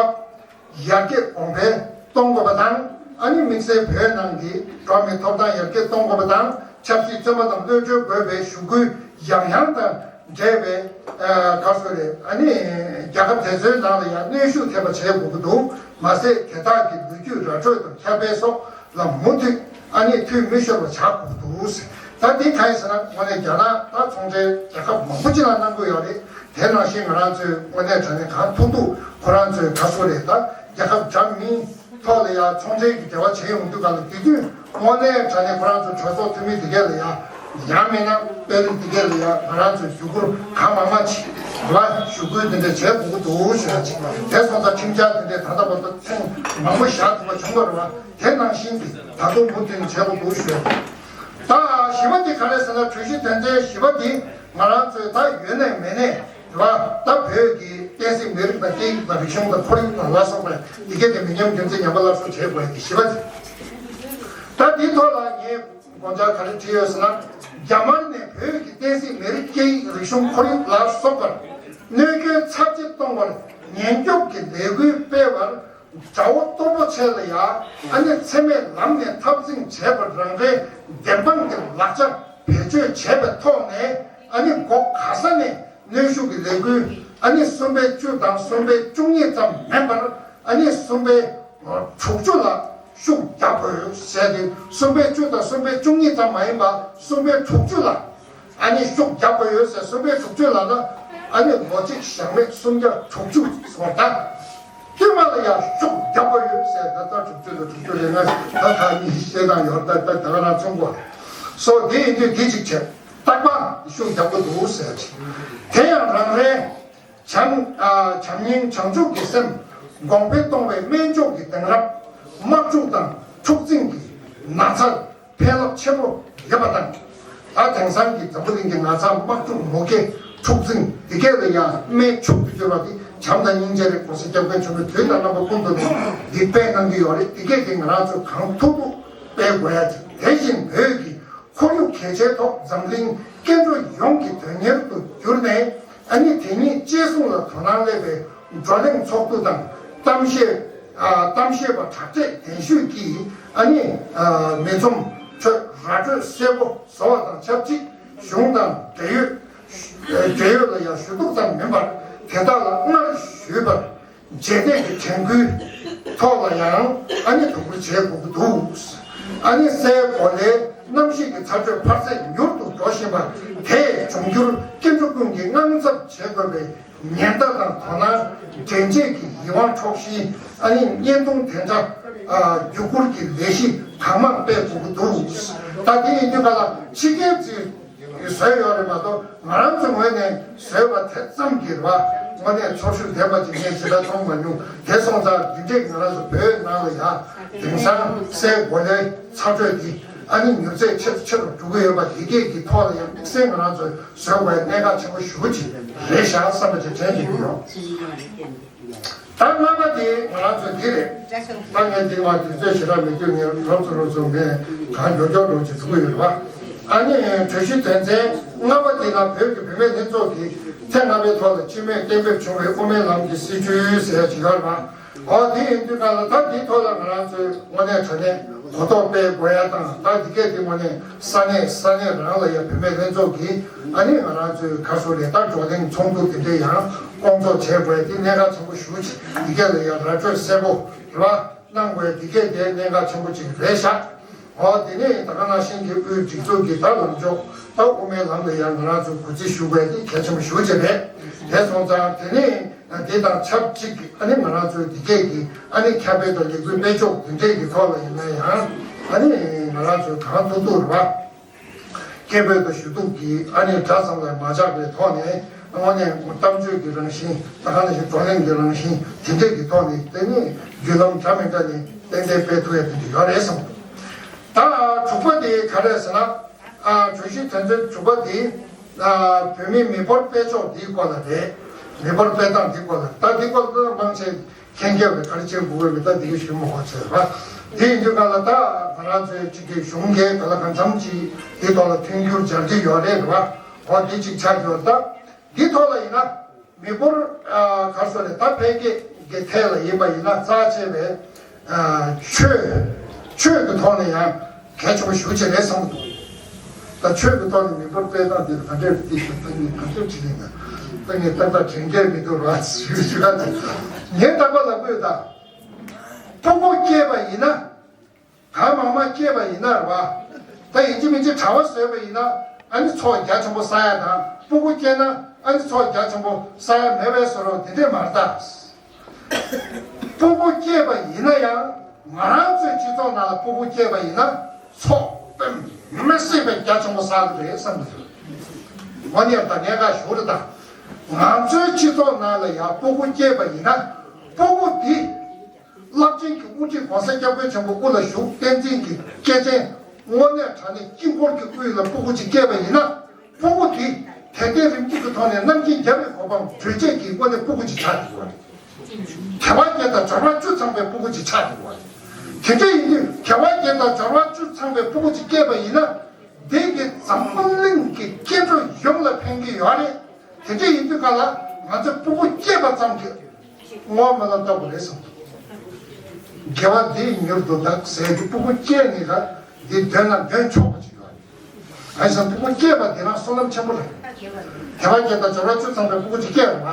ཡར་རྒྱས་གོང་འཕེལ་གཏོང་དགོས་པ་དང་། ཨ་ནི་དམིགས་བསལ་བོད་ནང་གི་འགྲོ་བ་མིའི་ཐོབ་ཐང་ཡར་རྒྱས་གཏོང་དགོས་པ་དང་། ཆབ་སྲིད་བཙོན་པ་རྣམས་གློད་གྲོལ་དགོས་པའི་ཞུ་སྐུལ་ཡང་ཡང་དང་འབྲེལ་བའི་ཨ་ག་རེ་ཟེར་རེད། ཨ་ནི་རྒྱལ་ཁབ་དེ་ཚོའི་ནང་ལ་ཡང་གནོན་ཤུགས་ཐེབས་པ་བྱེད་དགོས་ཀྱི་འདུག་མ་ཟད་དེ་དག་གི་ལོ་རྒྱུས་ར་སྤྲོད་དང་ཁྱབ་སྤེལ་སོགས་ལ་མུ་མཐུད་ཨ་ནི་འཐུས་མི་ཤོར་བ་བྱ་དགོས་འདུག་ད་འདི་གང་ཡིན་ཟེར་ན་དངོས་གནས་རྒྱ་ནག་ད་ཚོང་འབྲེལ་རྒྱལ་ཁབ་མང་པོ་ཅིག་ལ་གནང་གི་ཡོད་རེད། དེ་ནང་བཞིན་ང་རང་ཚོའི་དངོས་གནས་དྲང་གནས་གང་ཐུབ་ཐུབ་ཁོ་རང་ཚོའི་ག་རེ་ཟེར་རེད། ད་རྒྱལ་ཁབ་འདྲ་མིན་ཐོག་ལ་ཡང་ཚོང་འབྲེལ་གྱི་འབྲེལ་བ་བྱེད་ཡོང་དུས་ག་ལ་དེ་དུས་དངོས་གནས་དྲང་གནས་ཁོ་རང་ཚོ་གྲོས་ཚོགས་འཐུས་མི་དེ་གས་ལ་ཡང་ཡང་མིན་ན་དཔོན་རིགས་དེ་གས་ལ་ཡང་ང་རང་ཚོས་ཞུ་སྐུལ་གང་མང་མང་ཅིག་ལ་ཞུ་སྐུལ་དེ་འདྲ་བྱེད་དགོས་ཀྱི་འདུག་ཞུ་ཡ་ཅིག་དེ་སོང་ཙང་ཁྲིམས་འཆར་དེ་འདྲ་ད་ལྟ་བར་དུ་ཐེངས་མང་པོ་བཞག་ཐུབ་པ་བྱུང་བ་རེད་བ། དེ་ནང་བཞིན་གྱི་ད་དུང་མུ་མཐུད་ནས་བྱེད་དགོས་འདུག་ཞུ་ཡ་ཅིག་ད་བཞི་པ་དེ་ག་རེ་ཟེར་ན་གྲོས་གཞི་དོན་ཚན་བཞི་པ་དེ་ང་རང་ཚོས་ད་ཡོད་ནས་མེད་ནས་རེད་བ། ད་བོད་ཀྱི་བསྟན་སྲིད་མི་རིགས་དང་སྐད་ཡིག་དང་རིག་གཞུང་དང་ཁོར་ཡུག་དང་ལ་སོགས་པའི་དེ་གས་དེ་མི་ཉམས་རྒྱུན་འཛིན་ཉམས་པ་སླར་གསོ་བྱེད་དགོས་ཡ་དེ་བཞི་པ་དེ། ད་འདིའི་ཐོག་ལ་ངས་དགོངས་འཆར་ག་རེ་བྲིས་ཡོད་ཟེར་ན། རྒྱ་དམར་ནས་བོད་ཀྱི་བསྟན་སྲིད་མི་རིགས་སྐད་ཡིག་རིག་གཞུང་ཁོར་ཡུག་ལ་སོགས་པར་གནོད་སྐྱོན་ཚབས་ཆེ་གཏོང་བར་ཉེན་སྐྱོབ་ཀྱི་ལས་འགུལ་སྤེལ་བར་དགྲ་བོ་སྟོབས་པོ་ཆེ་ལ་ཡང་ཨ་ནི་འཚེ་མེད་ལམ་ནས་འཐབ་འཛིང་བྱེད་པར་རང་རེའི་བདེན་དཔང་གི་ལག་ཆ་བེད་སྤྱོད་བྱས་པའི་ཐོག་ནས་ཨ་ནི་སྒོ་ག་ས་ནས་གནོན་ཤུགས་ཀྱི་ལས་འགུལ་ཨ་ནི་གསུམ་པའི་བཅུ་དང་གསུམ་པའི་བཅུ་གཉིས་ཙམ་མིན་པར་ཨ་ནི་གསུམ་པའི་དྲུག་ཅུ་ལ་ཤུགས་རྒྱག་དགོས་ཟེར་ཏེ། གསུམ་པའི་བཅུ་དང་གསུམ་པའི་བཅུ་གཉིས་ཙམ་མ་ཡིན་པ་གསུམ་པའི་དྲུག་ཅུ་ལ་ཨ་ནི་ཤུགས་རྒྱག་དགོས་ཡོད་ཟེར། གསུམ་པའི་དྲུག་ཅུ་ལ་ན་ཨ་ནི་ལོ་གཅིག་ཞག་མེད་སུམ་བརྒྱ་དྲུག་ཅུ་སོང་ད། བསྟུད་མ་ལ་ཡང་ཤུགས་རྒྱག་དགོས་ཡོད་ཟེར། ད་ལྟ་དྲུག་ཅུ་དང་དྲུག་ཅུ་རེ་ལྔ་ད་ད་གཉིས་བཤད་སྟངས་ཡོད། ད་ད་ད་ག་རང་མཚུངས་པ་སོ། དེ་ཡིན་དུས་དེ་གཅིག་བྱས། རྟག་པར་ཤུགས་རྒྱག་དགོས་འདུག་ཟེར་གྱི། དེ་ཡང་རང་རེའི་བྱམས་ཨ་བྱམས་སྙིང་བྱང་ཆུབ་ཀྱི་སེམས་གོང་འཕེལ་གཏོང་བའི་སྨན་མཆོག་གི་གདན་རབས་དམག་འཁྲུག་དང་འཁྲུག་འཛིང་གི་ན་ཚར་ཕན་རླབས་ཆེན་པོ་ཡོད་པ་དང་། ད་དེང་སང་གི་འཛམ་བུ་གླིང་གི་ན་ཚ་དམག་འཁྲུག་མུ་གེ་འཁྲུག་འཛིང་འདི་གས་ལ་ཡང་སྨན་མཆོག་ཏུ་གྱུར་པ་འདི་བྱམས་དང་སྙིང་རྗེ་རེད། གོང་ས་སྐྱབས་མགོན་ཆེན་པོས་དུས་དང་རྣམ་པ་ཀུན་ཏུ་འདི་སྤེལ་གནང་གི་ཡོད་རེད། འདི་གས་དེ་ང་རང་ཚོས་གང་ཐུབ་ཐུབ་སྤེལ་དགོས་ཡ་ཅིག་དེ་བཞིན་བོད་ཀྱི་ཁོར་ཡུག་གལ་ཆེའི་ཐོག་འཛམ་གླིང་སྐྱེ་འགྲོ་ཡོངས་ཀྱི་དོན་གཉེར་དུ་གྱུར་ནས། ཨ་ནི་དེ་ཉིད་གཅེས་སྲུང་ལ་དོ་སྣང་སླེབས་པའི་བགྲོ་གླེང་ཚོགས་འདུ་དང་གཏམ་བཤད། ཨ་གཏམ་བཤད་པ་དྲག་གྲས་གདན་ཞུས་ཀྱིས་ཨ་ནི་ཨ་མི་འཛོམས་ཁྲོད་ར་སྤྲོད་གསལ་པོ་བཟོ་བ་དང་ཆབས་ཅིག་གཞུང་དང་འབྲེལ་ཡོད་འབྲེལ་ཡོད་ལ་ཡང་ཞུ་གཏུག་ཙམ་མིན་པར་དེ་དག་ལ་སྔར་ཞུས་པར། རྗེས་འདེད་ཀྱི་དྲན་སྐུལ་ཐོག་ལ་ཡང་ཨ་ནི་དོ་ཁུར་བྱེད་དགོས་ཀྱི་འདུག་ཨ་ནི་སའི་གོ་ལའི་གནམ་གཤིས་ཀྱི་ཚ་དྲོད་འཕར་ཚད་མྱུར་དུ་འགྲོ་བཞིན་པ་དེས་འབྱུང་འགྱུར་སྐྱེ་འགྲོ་ཀུན་གྱིས་དངངས་འཚབ་བྱེད་དགོས་པའི་ཉེན་བརྡ་དང་དོ་སྣང་འདྲེན་བྱེད་ཀྱི་ཡིད་དབང་འཕྲོག་གཞིའི་ཨ་ནི་བརྙན་ཐུང་དེ་འདྲ་བརྒྱུད་བསྐུར་གྱི་ལས་གཞི་གང་མང་སྤེལ་དགོས་ཀྱི་འདུག་ད་དེ་ཡིན་དུས་ག་ལ་ཕྱི་རྒྱལ་ཚོས་བཟོས་ཡོད་རེད་མ་གཏོགས། ང་རང་ཚོའི་ངོས་ནས་བཟོས་པ་དེ་ཙམ་གྱིས་རེད་བ། དངོས་གནས་ཚོར་ཤུགས་ལྡན་པ་ཅིག་ངས་ཇི་ལྟར་མཐོང་མ་མྱོང་། དེ་སོང་ཙང་འདི་འདྲས་ང་རང་ཚོ་བོད་ནང་ལ་ཡང་དེང་སང་སའི་གོ་ལའི་ཚ་དྲོད་འདི་ཨ་ནི་མྱུར་ཚད་ཆེ་རུ་ཆེ་རུ་འགྲོ་གི་ཡོད་པ་འདི་གས་ཀྱི་ཐོག་ལ་ཡང་དམིགས་བསལ་ང་རང་ཚོས་བཟོ་དགོས་གནད་འགག་ཆེན་པོ་ཞེ་པོ་ཅིག་རེད་ཤག་བསམ་པ་ཅིག་དྲན་བསྡད་ཀྱི་ཡོད། ད་ལྔ་པ་དེ་ང་རང་ཚོ་འདི་རེད། ད་ངས་འདི་མ་དུས་ཚོད་ཞེ་དྲག་མེད་དུས་ངས་རོབ་ཙམ་རོབ་ཙམ་ངས་གང་མགྱོགས་མགྱོགས་འགྲོ་ཅིག་འགྲོ་གི་ཡོད་རེད་བ། ཨ་ནི་གྲོས་གཞི་དོན་ཚན་ལྔ་པ་དེ་ལ་བོད་ཀྱི་བུད་མེད་ལྷན་ཚོགས་ཀྱིས་ཚེ་ལྔ་པའི་ཐོག་ལ་སྤྱི་མོས་གཏན་འབེབས་བྱུང་བའི་དབུ་མའི་ལམ་གྱི་སྲིད་བྱུས་ཟེར་ཡ་ཅིག་ཡོད་རེད་བ། འོ་དེ་ཡིན་དུས་ག་ལ་ད་འདིའི་ཐོག་ལ་ང་རང་ཚོས་དངོས་གནས་དྲང་གནས་གོ་རྟོགས་སྤེལ་དགོས་ཡ་དང་། ད་འདི་གས་དེ་དངོས་གནས་ས་གནས་ས་གནས་རང་ལ་ཡ་བུད་མེད་ལྷན་ཚོགས་ཀྱིས་ཨ་ནི་ང་རང་ཚོའི་ག་སོ་རེད། ད་བགྲོ་གླེང་ཚོགས་འདུ་དེ་འདྲས་ཡང་སྐོང་ཚོགས་བྱེད་དགོས་ཡ་དེ་གནད་འགག་ཆེན་པོ་ཞེ་པོ་ཅིག་འདི་གས་ལ་ཡ་ར་སྤྲོད་གསལ་པོ་རེད་བ། གནང་དགོས་འདི་གས་དེ་གནད་འགག་ཆེན་པོ་ཅིག་རེད་ཤག་འོ་དེ་ནས་ད་ག་ནང་བཞིན་གྱི་དབུས་སྒྲིག་འཛུགས་ཀྱི་ད་ལམ་ཕྱོགས་ད་དབུ་མའི་ལམ་ལ་ཡང་ང་རང་ཚོས་གུས་བརྩི་ཞུ་དགོས་དེ་གལ་ཆེན་པོ་ཞེ་པོ་ཅིག་རེད། དེ་སོང་ཙང་དེ་ནས་དེ་དང་ཆབས་ཅིག་ཨ་ནི་ང་རང་ཚོའི་འདི་གས་ཀྱི་ཨ་ནི་ཁྱབ་སྤེལ་དང་ལས་འགུལ་སྤེལ་ཕྱོགས་འདི་འདྲས་ཀྱི་ཐོག་ལ་ཡིན་ན་ཡང་ཨ་ནི་ང་རང་ཚོས་གང་ཐུབ་ཐུབ་རེད་བ། སྐད་འབོད་དང་ཞུ་གཏུག་གི་ཨ་ནི་སྒྲ་ཙམ་ལས་མ་ཆགས་པའི་ཐོག་ནས་ དངོས་གནས་གཏམ་བརྗོད་ཀྱི་རང་བཞིན། ད་ག་ནང་བཞིན་བགྲོ་གླེང་གི་རང་བཞིན་དེ་འདྲས་ཀྱི་ཐོག་ནས་དེ་ནས་བརྒྱུད་ལམ་འདྲ་མི་འདྲ་ནས་ཏན་ཏན་སྤེལ་ཐུབ་ཡ་དེ་འདྲ་ཡོད་རེད་བསམ། ད་དྲུག་པ་དེ་ག་རེ་ཟེར་ན། ཨ་གྲོས་གཞི་དོན་ཚན་དྲུག་པ་དེ་ཨ་བོད་མིའི་མི་འབོར་སྤེལ་ཕྱོགས་འདིའི་སྐོར་ལ་རེད། མི་འབོར་སྤེལ་སྟངས་འདིའི་སྐོར་ལ། ད་འདིའི་སྐོར་ལ་མང་ཆེ་མཁྱེན་རྒྱ་བའི་ག་རེ་བྱེད་དགོས་མེད། ད་འདི་གའི་ཞུ་མ་དགོས་ཚོད་རེད་བ། དེ་ཡིན་དུས་ག་ལ་ད་ང་རང་ཚོའི་སྤྱི་འཐུས་གཞུང་གིས་ག་ལ་གང་འཚམ་ཅིག་འདི་ཐོག་ལ་མཐུན་འགྱུར་སྦྱར་གྱི་ཡོད་རེད་བ། འོ་འདི་གཅིག་ཆགས་ཡོད། ད་འདི་ཐོག་ལ་ཡིན་ན་མི་འབོར་ག་སོ་རེད། ད་འཕེལ་རྒྱས་ཀྱི་ཐད་ལ་ཡིན་པ་ཡིན་ན་རྩ་ཆེ་བའི་ཆོས་ཆོས་ཀྱི་ཐོག་ནས་ཡང་གལ་ཆེན་པོ་ཞེ་པོ་ཅིག་རེད་བསམ་གྱི་འདུག་ད་ཆོས་ཀྱི་ཐོག་ནས་མི་འབོར་སྤེལ་སྟངས་འདི་ལ་ག་འདྲས་རེད། ད་ངས་ག་འདྲས་བྱེད་ཀྱི་ཡིན་ན། ད་ངས་ཏག་ཏག་དྲན་སྐལ་མི་འདུག་ར། ཞུ་ཞུ་ག་ད་ངས་རྟག་པར་ལབ་ཀྱི་ཡོད། ད་སྤུ་གུ་སྐྱེས་པ་ཡིན་ན། གང་མང་མང་སྐྱེས་པ་ཡིན་ན་རེད་བ། ད་ཡིན་གཅིག་མིན་གཅིག་གྲྭ་པ་བཟོས་པ་ཡིན་ན་ཨ་ནི་ཚོགས་རྒྱ་ཆེན་པོ་བསགས་ཡ་དང་། སྤུ་གུ་སྐྱེས་ན་ཨ་ནི་ཚོགས་རྒྱ་ཆེན་པོ་བསགས་ཡ་མེད་པའི་བཟོ་འདྲ་དེ་འདྲས་མ་རེད་ད། སྤུ་གུ་སྐྱེས་པ་ཡིན་ན་ཡང་ང་རང་ཚོའི་སྤྱི་ཚོགས་ནང་ལ་སྤུ་གུ་སྐྱེས་པ་ཡིན་ན་ཚོགས་དཔེ་མི་སྲིད་པའི་རྒྱ་ཆེན་པོ་བསགས་ཀྱི་རེད་བསམ་གྱི་འདུག་དངོས་གནས་ད་ངས་ཁ་ཞུ་རེད་ད། ང་ཚོའི་སྤྱི་ཚོགས་ནང་ལ་ཡང་སྤུ་གུ་སྐྱེས་པ་ཡིན་ན་སྤུ་གུ་དེ། རླབས་ཆེན་གྱི་དབུ་ཁྲིད་༸གོང་ས་༸སྐྱབས་མགོན་ཆེན་པོ་དབུ་ལ་བཞུགས་བསྟན་འཛིན་གྱི་སྐྱེས་ཆེན། དངོས་གནས་དྲང་གནས་དཀྱིལ་འཁོར་གྱི་དབུས་ལ་སྤུ་གུ་ཅིག་སྐྱེས་པ་ཡིན་ན་སྤུ་གུ་དེ་དད་ལྡན་རིམ་གྱིས་ཀྱི་ཐོག་ནས་རྣམ་མཁྱེན་རྒྱལ་བའི་གོ་འཕང་གྲོལ་བྱེད་ཀྱི་དངོས་གནས་སྤུ་གུ་ཅིག་ཆགས་ཡོང་བ་རེད། དགེ་བ་བརྒྱད་དང་འབྱོར་བ་བཅུ་ཚང་བའི་སྤུ་གུ་ཅིག་ཆགས་ཡོང་བ་རེད། དེ་འདྲ་ཡིན་དུས་དགེ་བ་བརྒྱད་དང་འབྱོར་བ་བཅུ་ཚང་བའི་སྤུ་གུ་ཅིག་སྐྱེས་པ་ཡིན་ན་དེ་གི་འཛམ་བུ་གླིང་གི་སྐྱེ་འགྲོ་ཡོངས་ལ་ཕན་གྱི་ཡོད་རེད། དེ་འདྲ་ཡིན་དུས་ག་ལ་ང་ཚོས་སྤུ་གུ་སྐྱེས་པ་ཙམ་གྱིས། བསྔོ་སྨོན་ལ་བཏབ་དགོས་རེད་བསམ། དགེ་བ་འདིས་མྱུར་དུ་བདག་ཟེར་གྱི་སྤུ་གུ་སྐྱེས་ནས་ར་འདི་འདོན་ན་འདོན་ཆོག་པ་ཅིག་ཡོད་རེད། ཨ་ནི་སྤུ་གུ་སྐྱེས་པ་འདི་རང་བསོད་ནམས་ཆེན་པོ་རེད། དགེ་བ་བརྒྱད་དང་འབྱོར་བ་བཅུ་ཚང་བའི་སྤུ་གུ་ཅིག་སྐྱེས་རེད་མ།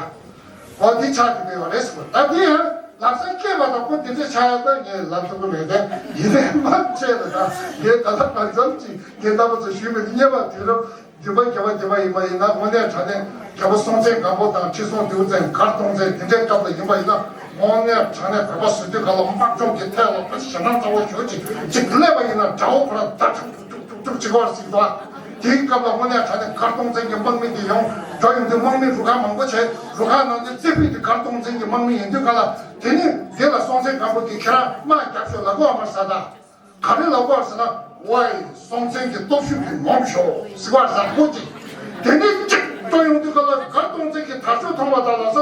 འོ་འདི་ཆགས་ཀྱི་ཡོད་རེད་ཟེར་བ། ད་འདི་ཡང་ལམ་སང་སྐྱེས་པ་དང་སྤུ་འདི་འདྲ་ཆགས་ཡ་ད་ངས་ལབ་ཐུབ་ཀྱི་མེད་དེ། ཡིན་ནའི་མ་བྱས་ལ་ད་ངས་ད་ལྟ་གང་འཚམ་ཅིག་ངས་རྣམ་པ་ཚོ་ཞུས་མེད་དེ། རྙེད་པ་དུས་རབས་བདུན་པ་བརྒྱད་པ་བརྒྱད་པ་ཡིན་པ་ཡིན་ན་དངོས་གནས་དྲང་གནས་རྒྱལ་པོ་སྲོང་བཙན་སྒམ་པོ་དང་ཁྲི་སྲོང་ལྡེའུ་བཙན་མགར་སྟོང་བཙན་དེ་འདྲའི་སྐབས་ལ་ཡིན་པ་ཡིན་ན་དངོས་གནས་དྲང་གནས་བོད་པ་བཟོ་དུས་ག་ལ་དམག་སྦྱོང་གི་ཐད་ལ་ཞེ་སྡང་ཚ་བོ་ཞེ་ཅིག་ཅིག་སླེབས་པ་ཡིན་ན་དགྲ་བོ་ཁོ་རང་ད་ཅུག་ཅུག་ཅུག་ཅུག་ཅིག་བར་ཟིག་དོ། དེའི་སྐབས་ལ་དངོས་གནས་དྲང་གནས་མགར་སྟོང་བཙན་གྱི་དམག་མི་དེ་ཡོང་འགྲོ་ཡོང་དུས་དམག་མི་རུ་ཁག་མང་པོ་བྱས། རུ་ཁག་ནང་ནས་རྩེ་ཕུད་དེ་མགར་སྟོང་བཙན་གྱི་དམག་མི་ཡིན་དུས་ག་ལ་དེ་ནི་དེ་ལ་སྲོང་བཙན་སྒམ་པོ་དེ་ཁྱེད་རང་དམག་རྒྱབ་ཤོག་ལབ་དགོས་བ་མ་རེད་ཟེར་ད། ག་རེ་ལབ་དགོས་ཟེར་ན། ཝའི། སྲོང་བཙན་གྱི་སྟོབས་ཤུགས་ཀྱིས་ངོམས་ཤོག་ཟེར་བ་ཟེར་པོ་ཅིག་དེ་ནས་གཅིག་སྤྲོ་ཡོང་དུས་ག་ལ་མགར་སྟོང་བཙན་གྱི་དར་ལྕོག་མཐོང་བ་དང་ལ་ས་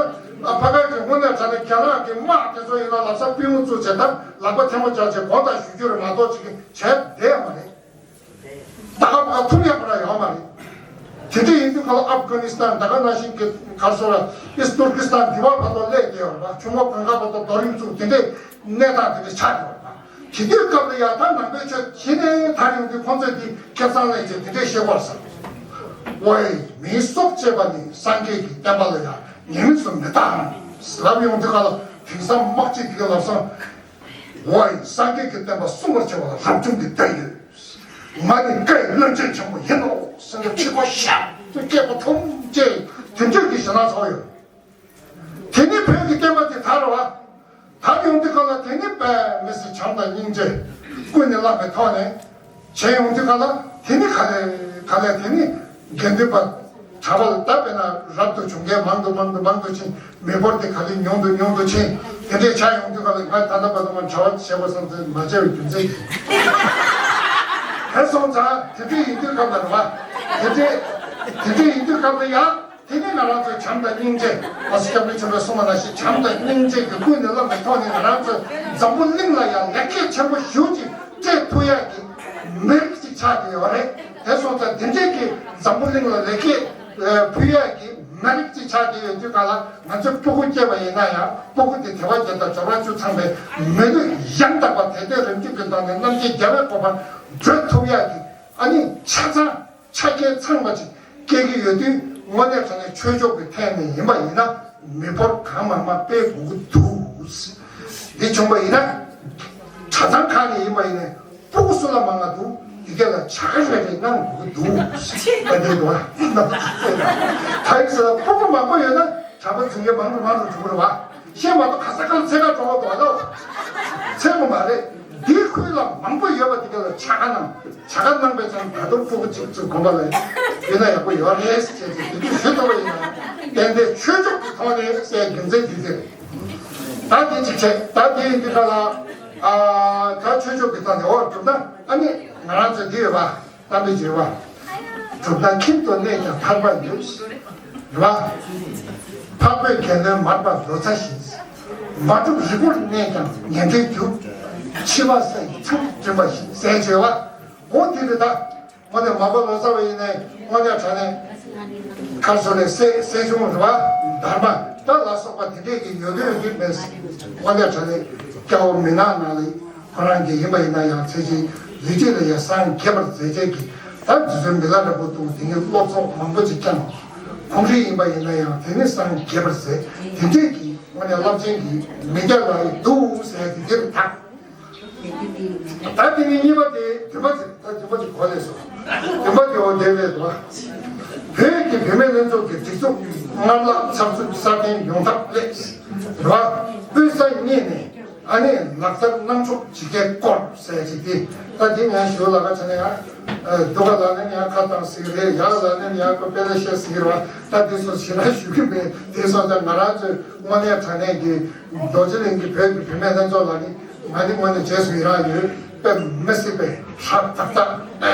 ཕ་ག་གི་དངོས་གནས་དྲང་གནས་རྒྱ་ནག་གི་དམག་དེ་ཚོ་ཡིན་ན་ལ་ས་པུས་མོ་བཙུགས་བྱས་ད་ལག་པ་ཐལ་མོ་སྦྱར་བྱས་དགོངས་དག་ཞུ་རྒྱུ་རེད་མ་གཏོགས་ཅིག་བྱས་བསྡད་ཡ་མ་རེད། ད་ག་ཕར་ཐུབ་ཡ་ཁོ་ར་ཡོད་མ་རེད། དེ་འདྲ་ཡིན་དུས་ག་ལ་ཨབ་གྷ་ནི་སི་ཐན་ད་ག་ནང་བཞིན་གྱི་ག་སོ་ར་ཨིས་ཏུར་ཀི་སི་ཐན་འདི་བ་བར་དུ་སླེབས་བསྡད་ཡོད་རེད་པ། ཆུ་མོ་གངས་དཀར་བར་དུ་རྡོ་རིང་བཙུགས་དེ་འདྲའི་གནས་སྟངས་དེ་འདྲ་ཆགས་ཡོད་རེད་པ། དེ་དུས་སྐབས་ལ་ཡ་ད་ནང་པའི་ཆོས་གཞི་ནས་དར་ཡོང་དུས་ཁོང་ཚོས་འདི་ཁེ་བཟང་ལེན་བྱས་དེ་འདྲའི་བཤད་པར་བསམ། ཝའི། མིའི་སྲོག་བཅད་པ་ནི་སངས་རྒྱས་ཀྱི་བསྟན་པ་ལ་ཡང་ཉེས་དམིགས་སུ་མི་བཏང་ལབ་ཡོང་དུས་ག་ལ་དེང་སང་དམག་སྤྱི་དེ་ག་ལབ་སོང་། ཝའི། སངས་རྒྱས་ཀྱི་བསྟན་པ་སྲུང་བར་བྱ་བ་ལ་རབ་བྱུང་གི་བསྟན་ཡོད། ང་ནི་བཀའི་བློན་ཆེན་ཆེན་པོ་ཡིན་ནོ་ཟེར་ནས་ཕྱི་པོ་ཤག་ཏུ་སྐད་པོ་ཁྲོམ་བཅས་དེ་འདྲས་ཀྱི་ཞེ་སྡང་ཚ་བོ་ཡོད། དེ་ནི་བོད་ཀྱི་བསྟན་པ་དེ་དར་བ། དར་ཡོང་དུས་ག་ལ་དེ་ནི་དཔེ་མི་སྲིད་བྱམས་དང་སྙིང་རྗེ་ཀུན་ནས་བསླངས་པའི་ཐོག་ནས་བྱས་ཡོང་དུས་ག་ལ་དེ་ནི་ག་ལེ་ག་ལེ་དེ་ནི་དགེ་འདུན་པ་གྲྭ་པ་ལ་ད་དཔེར་ན་རབ་ཏུ་བྱུང་མཁན་མང་དུ་མང་དུ་མང་དུ་ཕྱིན། མི་འབོར་དེ་ག་ལེ་ཉུང་དུ་ཉུང་དུ་ཕྱིན། དེ་འདྲས་ཆགས་ཡོང་དུས་ག་ལེ་ང་ད་ལྟ་བར་དུ་མ་གྲྭ་པ་བྱས་པ་བསམ་ཚུལ་མ་བྱས་པའི་རྒྱུ་མཚན་གྱིས། དེ་སོང་ཙང་དེ་འདྲས་ཡིན་དུས་སྐབས་ལ་རེད་བ། དེ་འདྲས་དེ་འདྲས་ཡིན་དུས་སྐབས་ལ་ཡང་དེ་ནས་ང་རང་ཚོས་བྱམས་དང་སྙིང་རྗེ། ཨོ་སི་སྐྱབས་མགོན་ཆེན་པོས་གསུངས་པ་ནང་བཞིན་བྱམས་དང་སྙིང་རྗེ་གི་ཀུན་ནས་བསླངས་པའི་ཐོག་ནས་ང་རང་ཚོས་འཛམ་བུ་གླིང་ལ་ཡང་ལེགས་སྐྱེས་ཆེན་པོ་ཞེ་ཅིག་སྤྲད་ཐུབ་ཡག་གི་མི་རིགས་ཅིག་ཆགས་ཀྱི་ཡོད་རེད། དེ་སོང་ཙང་དེ་འདྲས་ཀྱི་འཛམ་བུ་གླིང་ལ་ལེགས་སྐྱེས་ཕུལ་ཡག་གི་མི་རིགས་ཅིག་ཆགས་ཀྱི་ཡོད་དུས་ག་ལ་ང་ཚོས་སྤུ་གུ་སྐྱེས་པ་ཡིན་ན་ཡང་སྤུ་གུ་དེ་དད་པ་བརྒྱད་དང་འབྱོར་བ་བཅུ་ཚང་བའི་མི་ལུས་ཡང་དག་པ་དད་ལྡན་རིམ་གྱིས་ཀྱི་ཐོག་ནས་རྣམ་མཁྱེན་རྒྱལ་བའི་གོ་འཕང་བགྲོད་ཐུབ་ཡག་གི་ཨ་ནི་ཆ་ཚང་ཆ་རྐྱེན་ཚང་བ་ཅིག་སྐྱེ་གི་ཡོད་དུས་དངོས་གནས་དྲང་གནས་ཆོས་ཕྱོགས་ཀྱི་ཐད་ནས་ཡིན་པ་ཡིན་ན་མི་འབོར་གང་མང་མང་སྤེལ་དགོས་ཀྱི་འདུག་འདི་བྱུང་བ་ཡིན་ན་གྲྭ་ཚང་ཁག་ནས་ཡིན་པ་ཡིན་ན། སྤུ་གུ་སུ་ལ་མང་ང་འདུག་དེ་ག་ལ་བྱ་དགའ་རེ་རེ་གནང་དགོས་ཀྱི་འདུག་ད་འདི་འདུག་ཨ། ད་ཡིན་ཟེར་སྤུ་གུ་མང་པོ་ཡོད་ན་གྲྭ་པ་འཛིན་མཁན་མང་རུ་མང་རུ་འགྲོ་གི་རེད་བ། ཤེས་མ་གཏོགས་ག་ས་ག་ལ་འཚོལ་ག་འགྲོ་གི་འདུག་ཨ་ལོ། འཚོལ་གི་མ་རེད། འདིའི་ཁུལ་ལ་མང་པོ་ཡོད་པ་དེ་ག་ལ་བྱ་དགའ་གནང་། བྱ་དགའ་གནང་པའི་ཚང་ད་དུང་སྤུ་གུ་གཅིག་ཙམ་དགོན་པ་ལ་ཡོད་ན་ཡག་པོ་ཡོད་རེད་ཟེར་བྱས་ཏེ་དེ་དུས་ཞུ་ཐུབ་པ་ཡིན་ན། ཏན་ཏན་ཆོས་ཕྱོགས་ཀྱི་ཐོག་ནས་ཟེར་རྒྱུ་མཚན་དེ་དེ་རེད། ད་དེ་གཅིག་བྱས། ད་དེ་ཡིན་དུས་ད་ལ་ཨ་ད་ཆོས་ཕྱོགས་ཀྱི་ཐོག་ནས་འོ་གྲུབ་ན་ཨ་ནི་ང་རང་ཚོ་འདི་ཡོད་པ། གཏམ་དཔེ་བརྗོད་པ། གྲུབ་ན་ཁྱིམ་དུ་གནས་ཀྱང་ཐར་པ་ཡོད། རེད་བ། འཕགས་བོད་རྒྱལ་བློན་མར་པ་ལོ་ཙཱ་བཞིན། མ་གྲུབ་རི་བོར་གནས་ཀྱང་ཉན་ཐོས་རྒྱུ། འཆི་བ་ས་ཡི་མཚམས་འདྲེན་པ་བཞིན་ཟེར་བརྗོད་པ། འོ་དེ་རེད་ད། དངོས་གནས་མ་པ་ལོ་ཙཱ་བ་ཡིན་ནའི་དངོས་གནས་དྲང་གནས་ཁར་སོ་ལས་སེ་སེ་ཆུང་རེད་བ། དར་མ་ད་ལ་སོགས་པ་དེ་འདྲས་ཀྱི་ཡོད་དོན་ཡོད་མེད་དངོས་གནས་དྲང་གནས་སྐྱ་བོ་མི་ནག་ནང་ལ་ཁོ་རང་གི་ཡིན་པ་ཡིན་ན་ཡང་ཚེ་གཅིག་ལུས་གཅིག་ལ་ཡང་སངས་རྒྱས་པར་མཛད་བྱས་ཀྱི་ད་དུས་ཚོད་མི་ལ་འདྲ་པོ་འདུག་དེ་ནི་སློབ་ཚོགས་མང་པོ་ཅིག་བསྐྱངས། ཁོང་རིགས་ཡིན་པ་ཡིན་ན་ཡང་དེ་ནི་སངས་རྒྱས་པར་མཛད། དེ་འདྲས་ཀྱི་དངོས་གནས་རླབས་ཆེན་གྱི་མི་སྐྱ་ལ་ཡི་འདུག་ཟེར་དེ་འདིར་དག་ད་དེ་ནི་གཉིས་པ་དེ་བདུན་པ་དེ་ད་བདུན་པ་དེ་གོ་ལས་སོ། བདུན་པ་དེ་འོ་དེ་རེད་དོ། བོད་ཀྱི་བུད་མེད་ལྷན་ཚོགས་ཀྱི་སྒྲིག་འཛུགས་སྔར་ལྷག་ཚགས་ཚུད་སྲ་བརྟན་ཡོང་ཐབས་སླད་རེད་བ། དབུས་ས་གཉིས་ནས་ཨ་ནི་ལག་བསྟར་གནང་ཕྱོགས་ཇི་སྐད་སྐོར་ཟེར་ཅིག་དེ་ད་དེ་ངས་ཞུ་ལ་ཁ་ཆ་ནས་ཡང་སྡུག་ག་ལ་ནས་ཡང་ཁ་བཏང་ཟིག་རེད། ཡག་ལ་ནས་ཡང་ཁོ་དཔེ་ལ་བཤད་ཟིག་རེད་བ། ད་དེ་ཚོ་ཞེ་དྲག་ཞུ་གི་མེད། དེ་སོང་ཙང་ང་རང་ཚོའི་དངོས་གནས་དྲང་གནས་ཀྱི་རྡོ་རྗེ་གླིང་གི་བོད་ཀྱི་བུད་མེད་ལྷན་ཚོགས་ལ་ནི་ང་ནི་དངོས་གནས་རྗེས་སུ་ཡི་རང་ཡོད། དཔེ་མི་སྲིད་པའི་ཧྲག་ཏག་ཏག་དཔེ་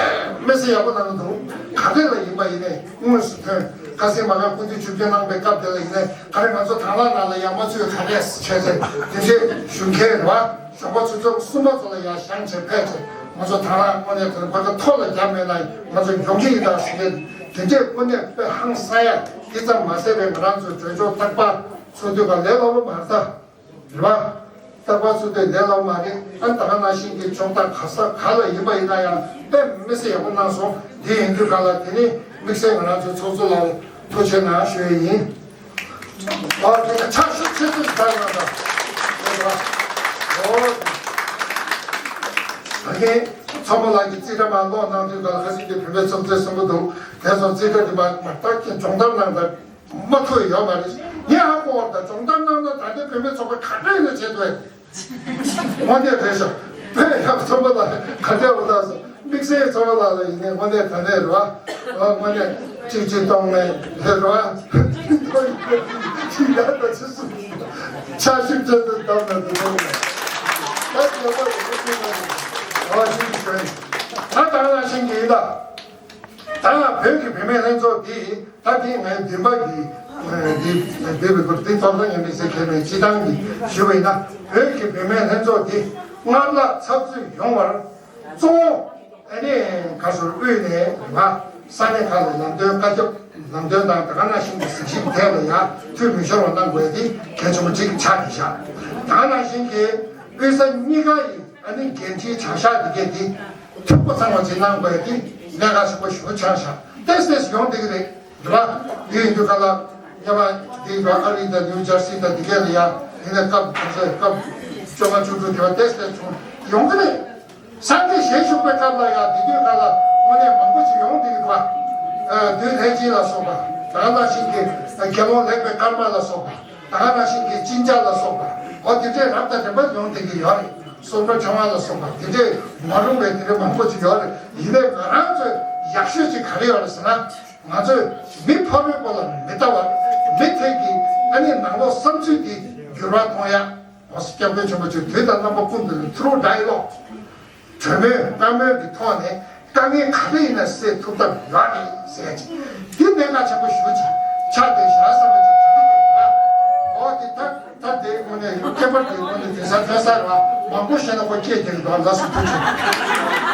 མི་སྲིད་ཡག་པོ་གནང་འདུག་ག་རེ་ལ་ཡིན་པ་ཡིན་ནའི་དངོས་སུ་ཐོན། ཁ་སང་མ་ག་སྐུ་མདུན་ཆིབས་བསྒྱུར་གནང་པའི་སྐབས་དེ་ལ་ཡིན་ནའི་ག་རེ་ང་ཚོ་དྭང་བླངས་ནང་ལ་ཡང་མ་ཚུད་ག་རེ་བྱས་ཚེ་དེ་འདྲའི་ཞུ་མཁན་རེད་བ། གཞོན་པ་ཚོ་ཚོ་གསུམ་པ་ཚོ་ལ་ཡང་བཞེངས་བྱས་ཕེབས་བྱས་ང་ཚོ་དྭང་བླངས་དངོས་གནས་དོན་ཕ་གི་ཐོག་ལ་རྒྱབ་མེད་ན་ང་ཚོ་ཡོང་གི་ཡིན་ད་ཟེར་མཁན་དེ་འདྲའི་དངོས་གནས་དཔེ་ཧང་སང་ཡ་དེ་ཙམ་མ་ཟད་པའི་ང་རང་ཚོ་གྲོས་ཚོགས་རྟག་པར་ཚོགས་དུས་ག་ལས་སླ་པོ་མ་རེད་ད། རེད་བ། རྟག་པར་ཚུགས་དུས་ལས་སླ་པོ་མ་རེད། ཨ་ད་ག་ནང་བཞིན་གྱི་ཕྱོགས་མཐའ་ག་ས་ག་ལ་ཡིན་པ་ཡིན་ན་ཡང་དཔེ་མི་སྲིད་ཡག་པོ་གནང་སོང་། འདི་ཡིན་དུས་ག་ལ་དེ་ནི་དམིགས་བསལ་ང་རང་ཚོའི་ཚོགས་གཙོ་ལ་ཐུགས་རྗེ་གནང་ཞུ་ཡི་ཡིན། ཨོ་དེ་ནི་ཕྱག་ཤུགས་ཆེ་ཤོས་ཤིག་བཏང་གནང་དང་། རེད་བ། ཨོ། ད་གིན་ཚོགས་མི་ལགས་ཀྱིས་རྩིས་ཁྲ་མར་ཀློག་གནང་དུས་ག་ལ་ཁ་སང་གི་བུད་མེད་ཚོགས་གཙོས་གསུང་གི་འདུག་དེ་ཚོ་རྩིས་ཁྲ་འདི་མར་མར་བཏགས་ཀྱིན་སྦྱོང་བརྡར་གནང་དང་། མ་ཐུབ་ཡོད་མ་རེད། ངས་ཧ་གོ་བ་དང་སྦྱོང་བརྡར་གནང་ན་ད་ལྟའི་བུད་མེད་ཚོགས་པ་ག་འདྲ་ཡིན་ན་བྱེད་ཐུབ། དངོས་གནས་རེད་ཤག་དཔེ་ཡག་ཚོགས་པ་ལ་ག་འདྲ་བ་དང་སོ་དམིགས་བསལ་ཚོགས་པ་ལ་ལ་ཡིན་ནའི་དངོས་གནས་ད་ནས་རེད་བ། དངོས་གནས་གཅིག་གཅིག་གཏོང་ནས་རེད་བ། ཅི་ཡག་ད་ཅི་སུ་ཆ་ཤིག་ཅན་དུ་བདམས་ན་འདུག་ད་ཡག་པོ་རེད། ཨ་ཅི་ཞིག་ཞོན་ད་ད་ང་ཤེས་ཀྱི་ཡིན་ད། ད་བོད་ཀྱི་བུད་མེད་ལྷན་ཚོགས་འདི་ད་འདི་ངའི་འདུན་པ་གི་འདི་འདི་བོད་ཀྱི་འདི་ཐོབ་ཐང་ཡོད་མེད་ཟེར་མཁན་མེད། སྤྱི་བཏང་གི་ཞུ་བ་ཡིན་ན་བོད་ཀྱི་བུད་མེད་ལྷན་ཚོགས་འདི་སྔར་ལྷག་ཚགས་ཚུད་ཡོང་བར་གཙོ་བོ་ཨ་ནི་ག་ཟུར་དབུས་ནས་ང་ས་གནས་ཁག་ལ་ལམ་སྟོན་བཀའ་ཁྱབ་ལམ་སྟོན་དང་ད་ག་ནང་བཞིན་གྱི་གཟིགས་ཞིབ་ཐད་ལ་ཡང་འཐུས་མི་ཤོར་བ་གནང་དགོས་འདི་གལ་ཆེན་པོ་གཅིག་ཆགས་བསྡད་ཤག་ད་ག་ནང་བཞིན་གྱི་དབུས་ས་གཉིས་ཀ་ཡི་ཨ་ནི་འགན་འཁྲིའི་བྱ་གཞག་འདི་གས་འདི་འཐུས་སྒོ་ཚང་བ་ཅིག་གནང་དགོས་འདི་གནད་འགག་ཆེན་པོ་ཞེ་པོ་ཆགས་ཤག་ཏེས་ཏེས་ཡོང་བསྡད་ཀྱི་རེད། རེད་བ། འདི་ཡིན་དུས་ག་ལ་སྔོན་མ་འདི་རེད་བ། ཨ་རི་དང་ནིའུ་ཇར་སི་དང་འདི་གས་ལ་ཡ་ཡིན་ན་སྐབས་ག་ཚོད་སྐབས་བཅོ་ལྔ་བཅུ་དྲུག་དེ་བ་ཏེས་ཏེས་བྱུང་ཡོང་གི་རེད། སངས་རྒྱས་ཞལ་བཞུགས་པའི་སྐབས་ལ་ཡང་དེ་དུས་ག་ལ་དངོས་གནས་མང་པོ་ཞིག་ཡོང་བསྡད་ཀྱི་འདུག་བ། ཨ་བདུད་ལྷས་སྦྱིན་ལ་སོགས་པ་ད་ག་ནང་བཞིན་གྱི་དགེ་སློང་ལེགས་པའི་སྐར་མ་ལ་སོགས་པ། ད་ག་ནང་བཞིན་གྱི་གཅིན་སྐྱག་ལ་སོགས་པ། འོ་དེ་འདྲའི་རབ་དང་རིམ་པ་ཡོང་བསྡད་ཀྱི་ཡོད་རེད། སོ་སོ་ཆུང་བ་ལ་སོགས་པ་དེ་འདྲའི་མ་རུང་བའི་དེ་འདྲའི་མང་པོ་ཞིག་ཡོད་རེད། ཡིན་ནའི་ང་རང་ཚོས་ཡག་ཤོས་ཅིག་ག་རེ་ཡོད་རེད་ཟེར་ན། ང་ཚོས་མི་ཕ་རོལ་པོ་ལ་མི་ལྟ་བར་མི་ཐད་ཀྱི་ཨ་ནི་ནང་ལོགས་བསམ་ཚུལ་དེ་འགྱུར་བ་གཏོང་ཡ། འོ་སྐྱབས་མགོན་ཆེན་པོ་མཆོག་དུས་དང་རྣམ་པ་ཀུན་ཏུ་ཐུགས་རོགས་འདྲ་ཡི་ལོ། གྲོས་མོལ་བཀའ་མོལ་གྱི་ཐོག་ནས་དཀའ་ངལ་ག་རེ་ཡིན་ན་སེལ་ཐུབ་ཐབས་ཡོད་རེད་ཟེར་ཅིག་འདི་གནད་འགག་ཆེན་པོ་ཞེ་པོ་ཅིག་ཆགས་བསྡད་ཤག་བསམ་པ་ཅིག་འོ་དེ་ད་ད་དེ་དངོས་གནས་ཁྱད་པར་དེ་དངོས་གནས་དེང་སང་ཐོན་ས་རེད་བ། མང་པོ་བཤད་ན་ཁོ་སྐད་རྒྱག་གི་འདུག་ལགས་སོ་ཐུགས་རྗེ་ཆེ།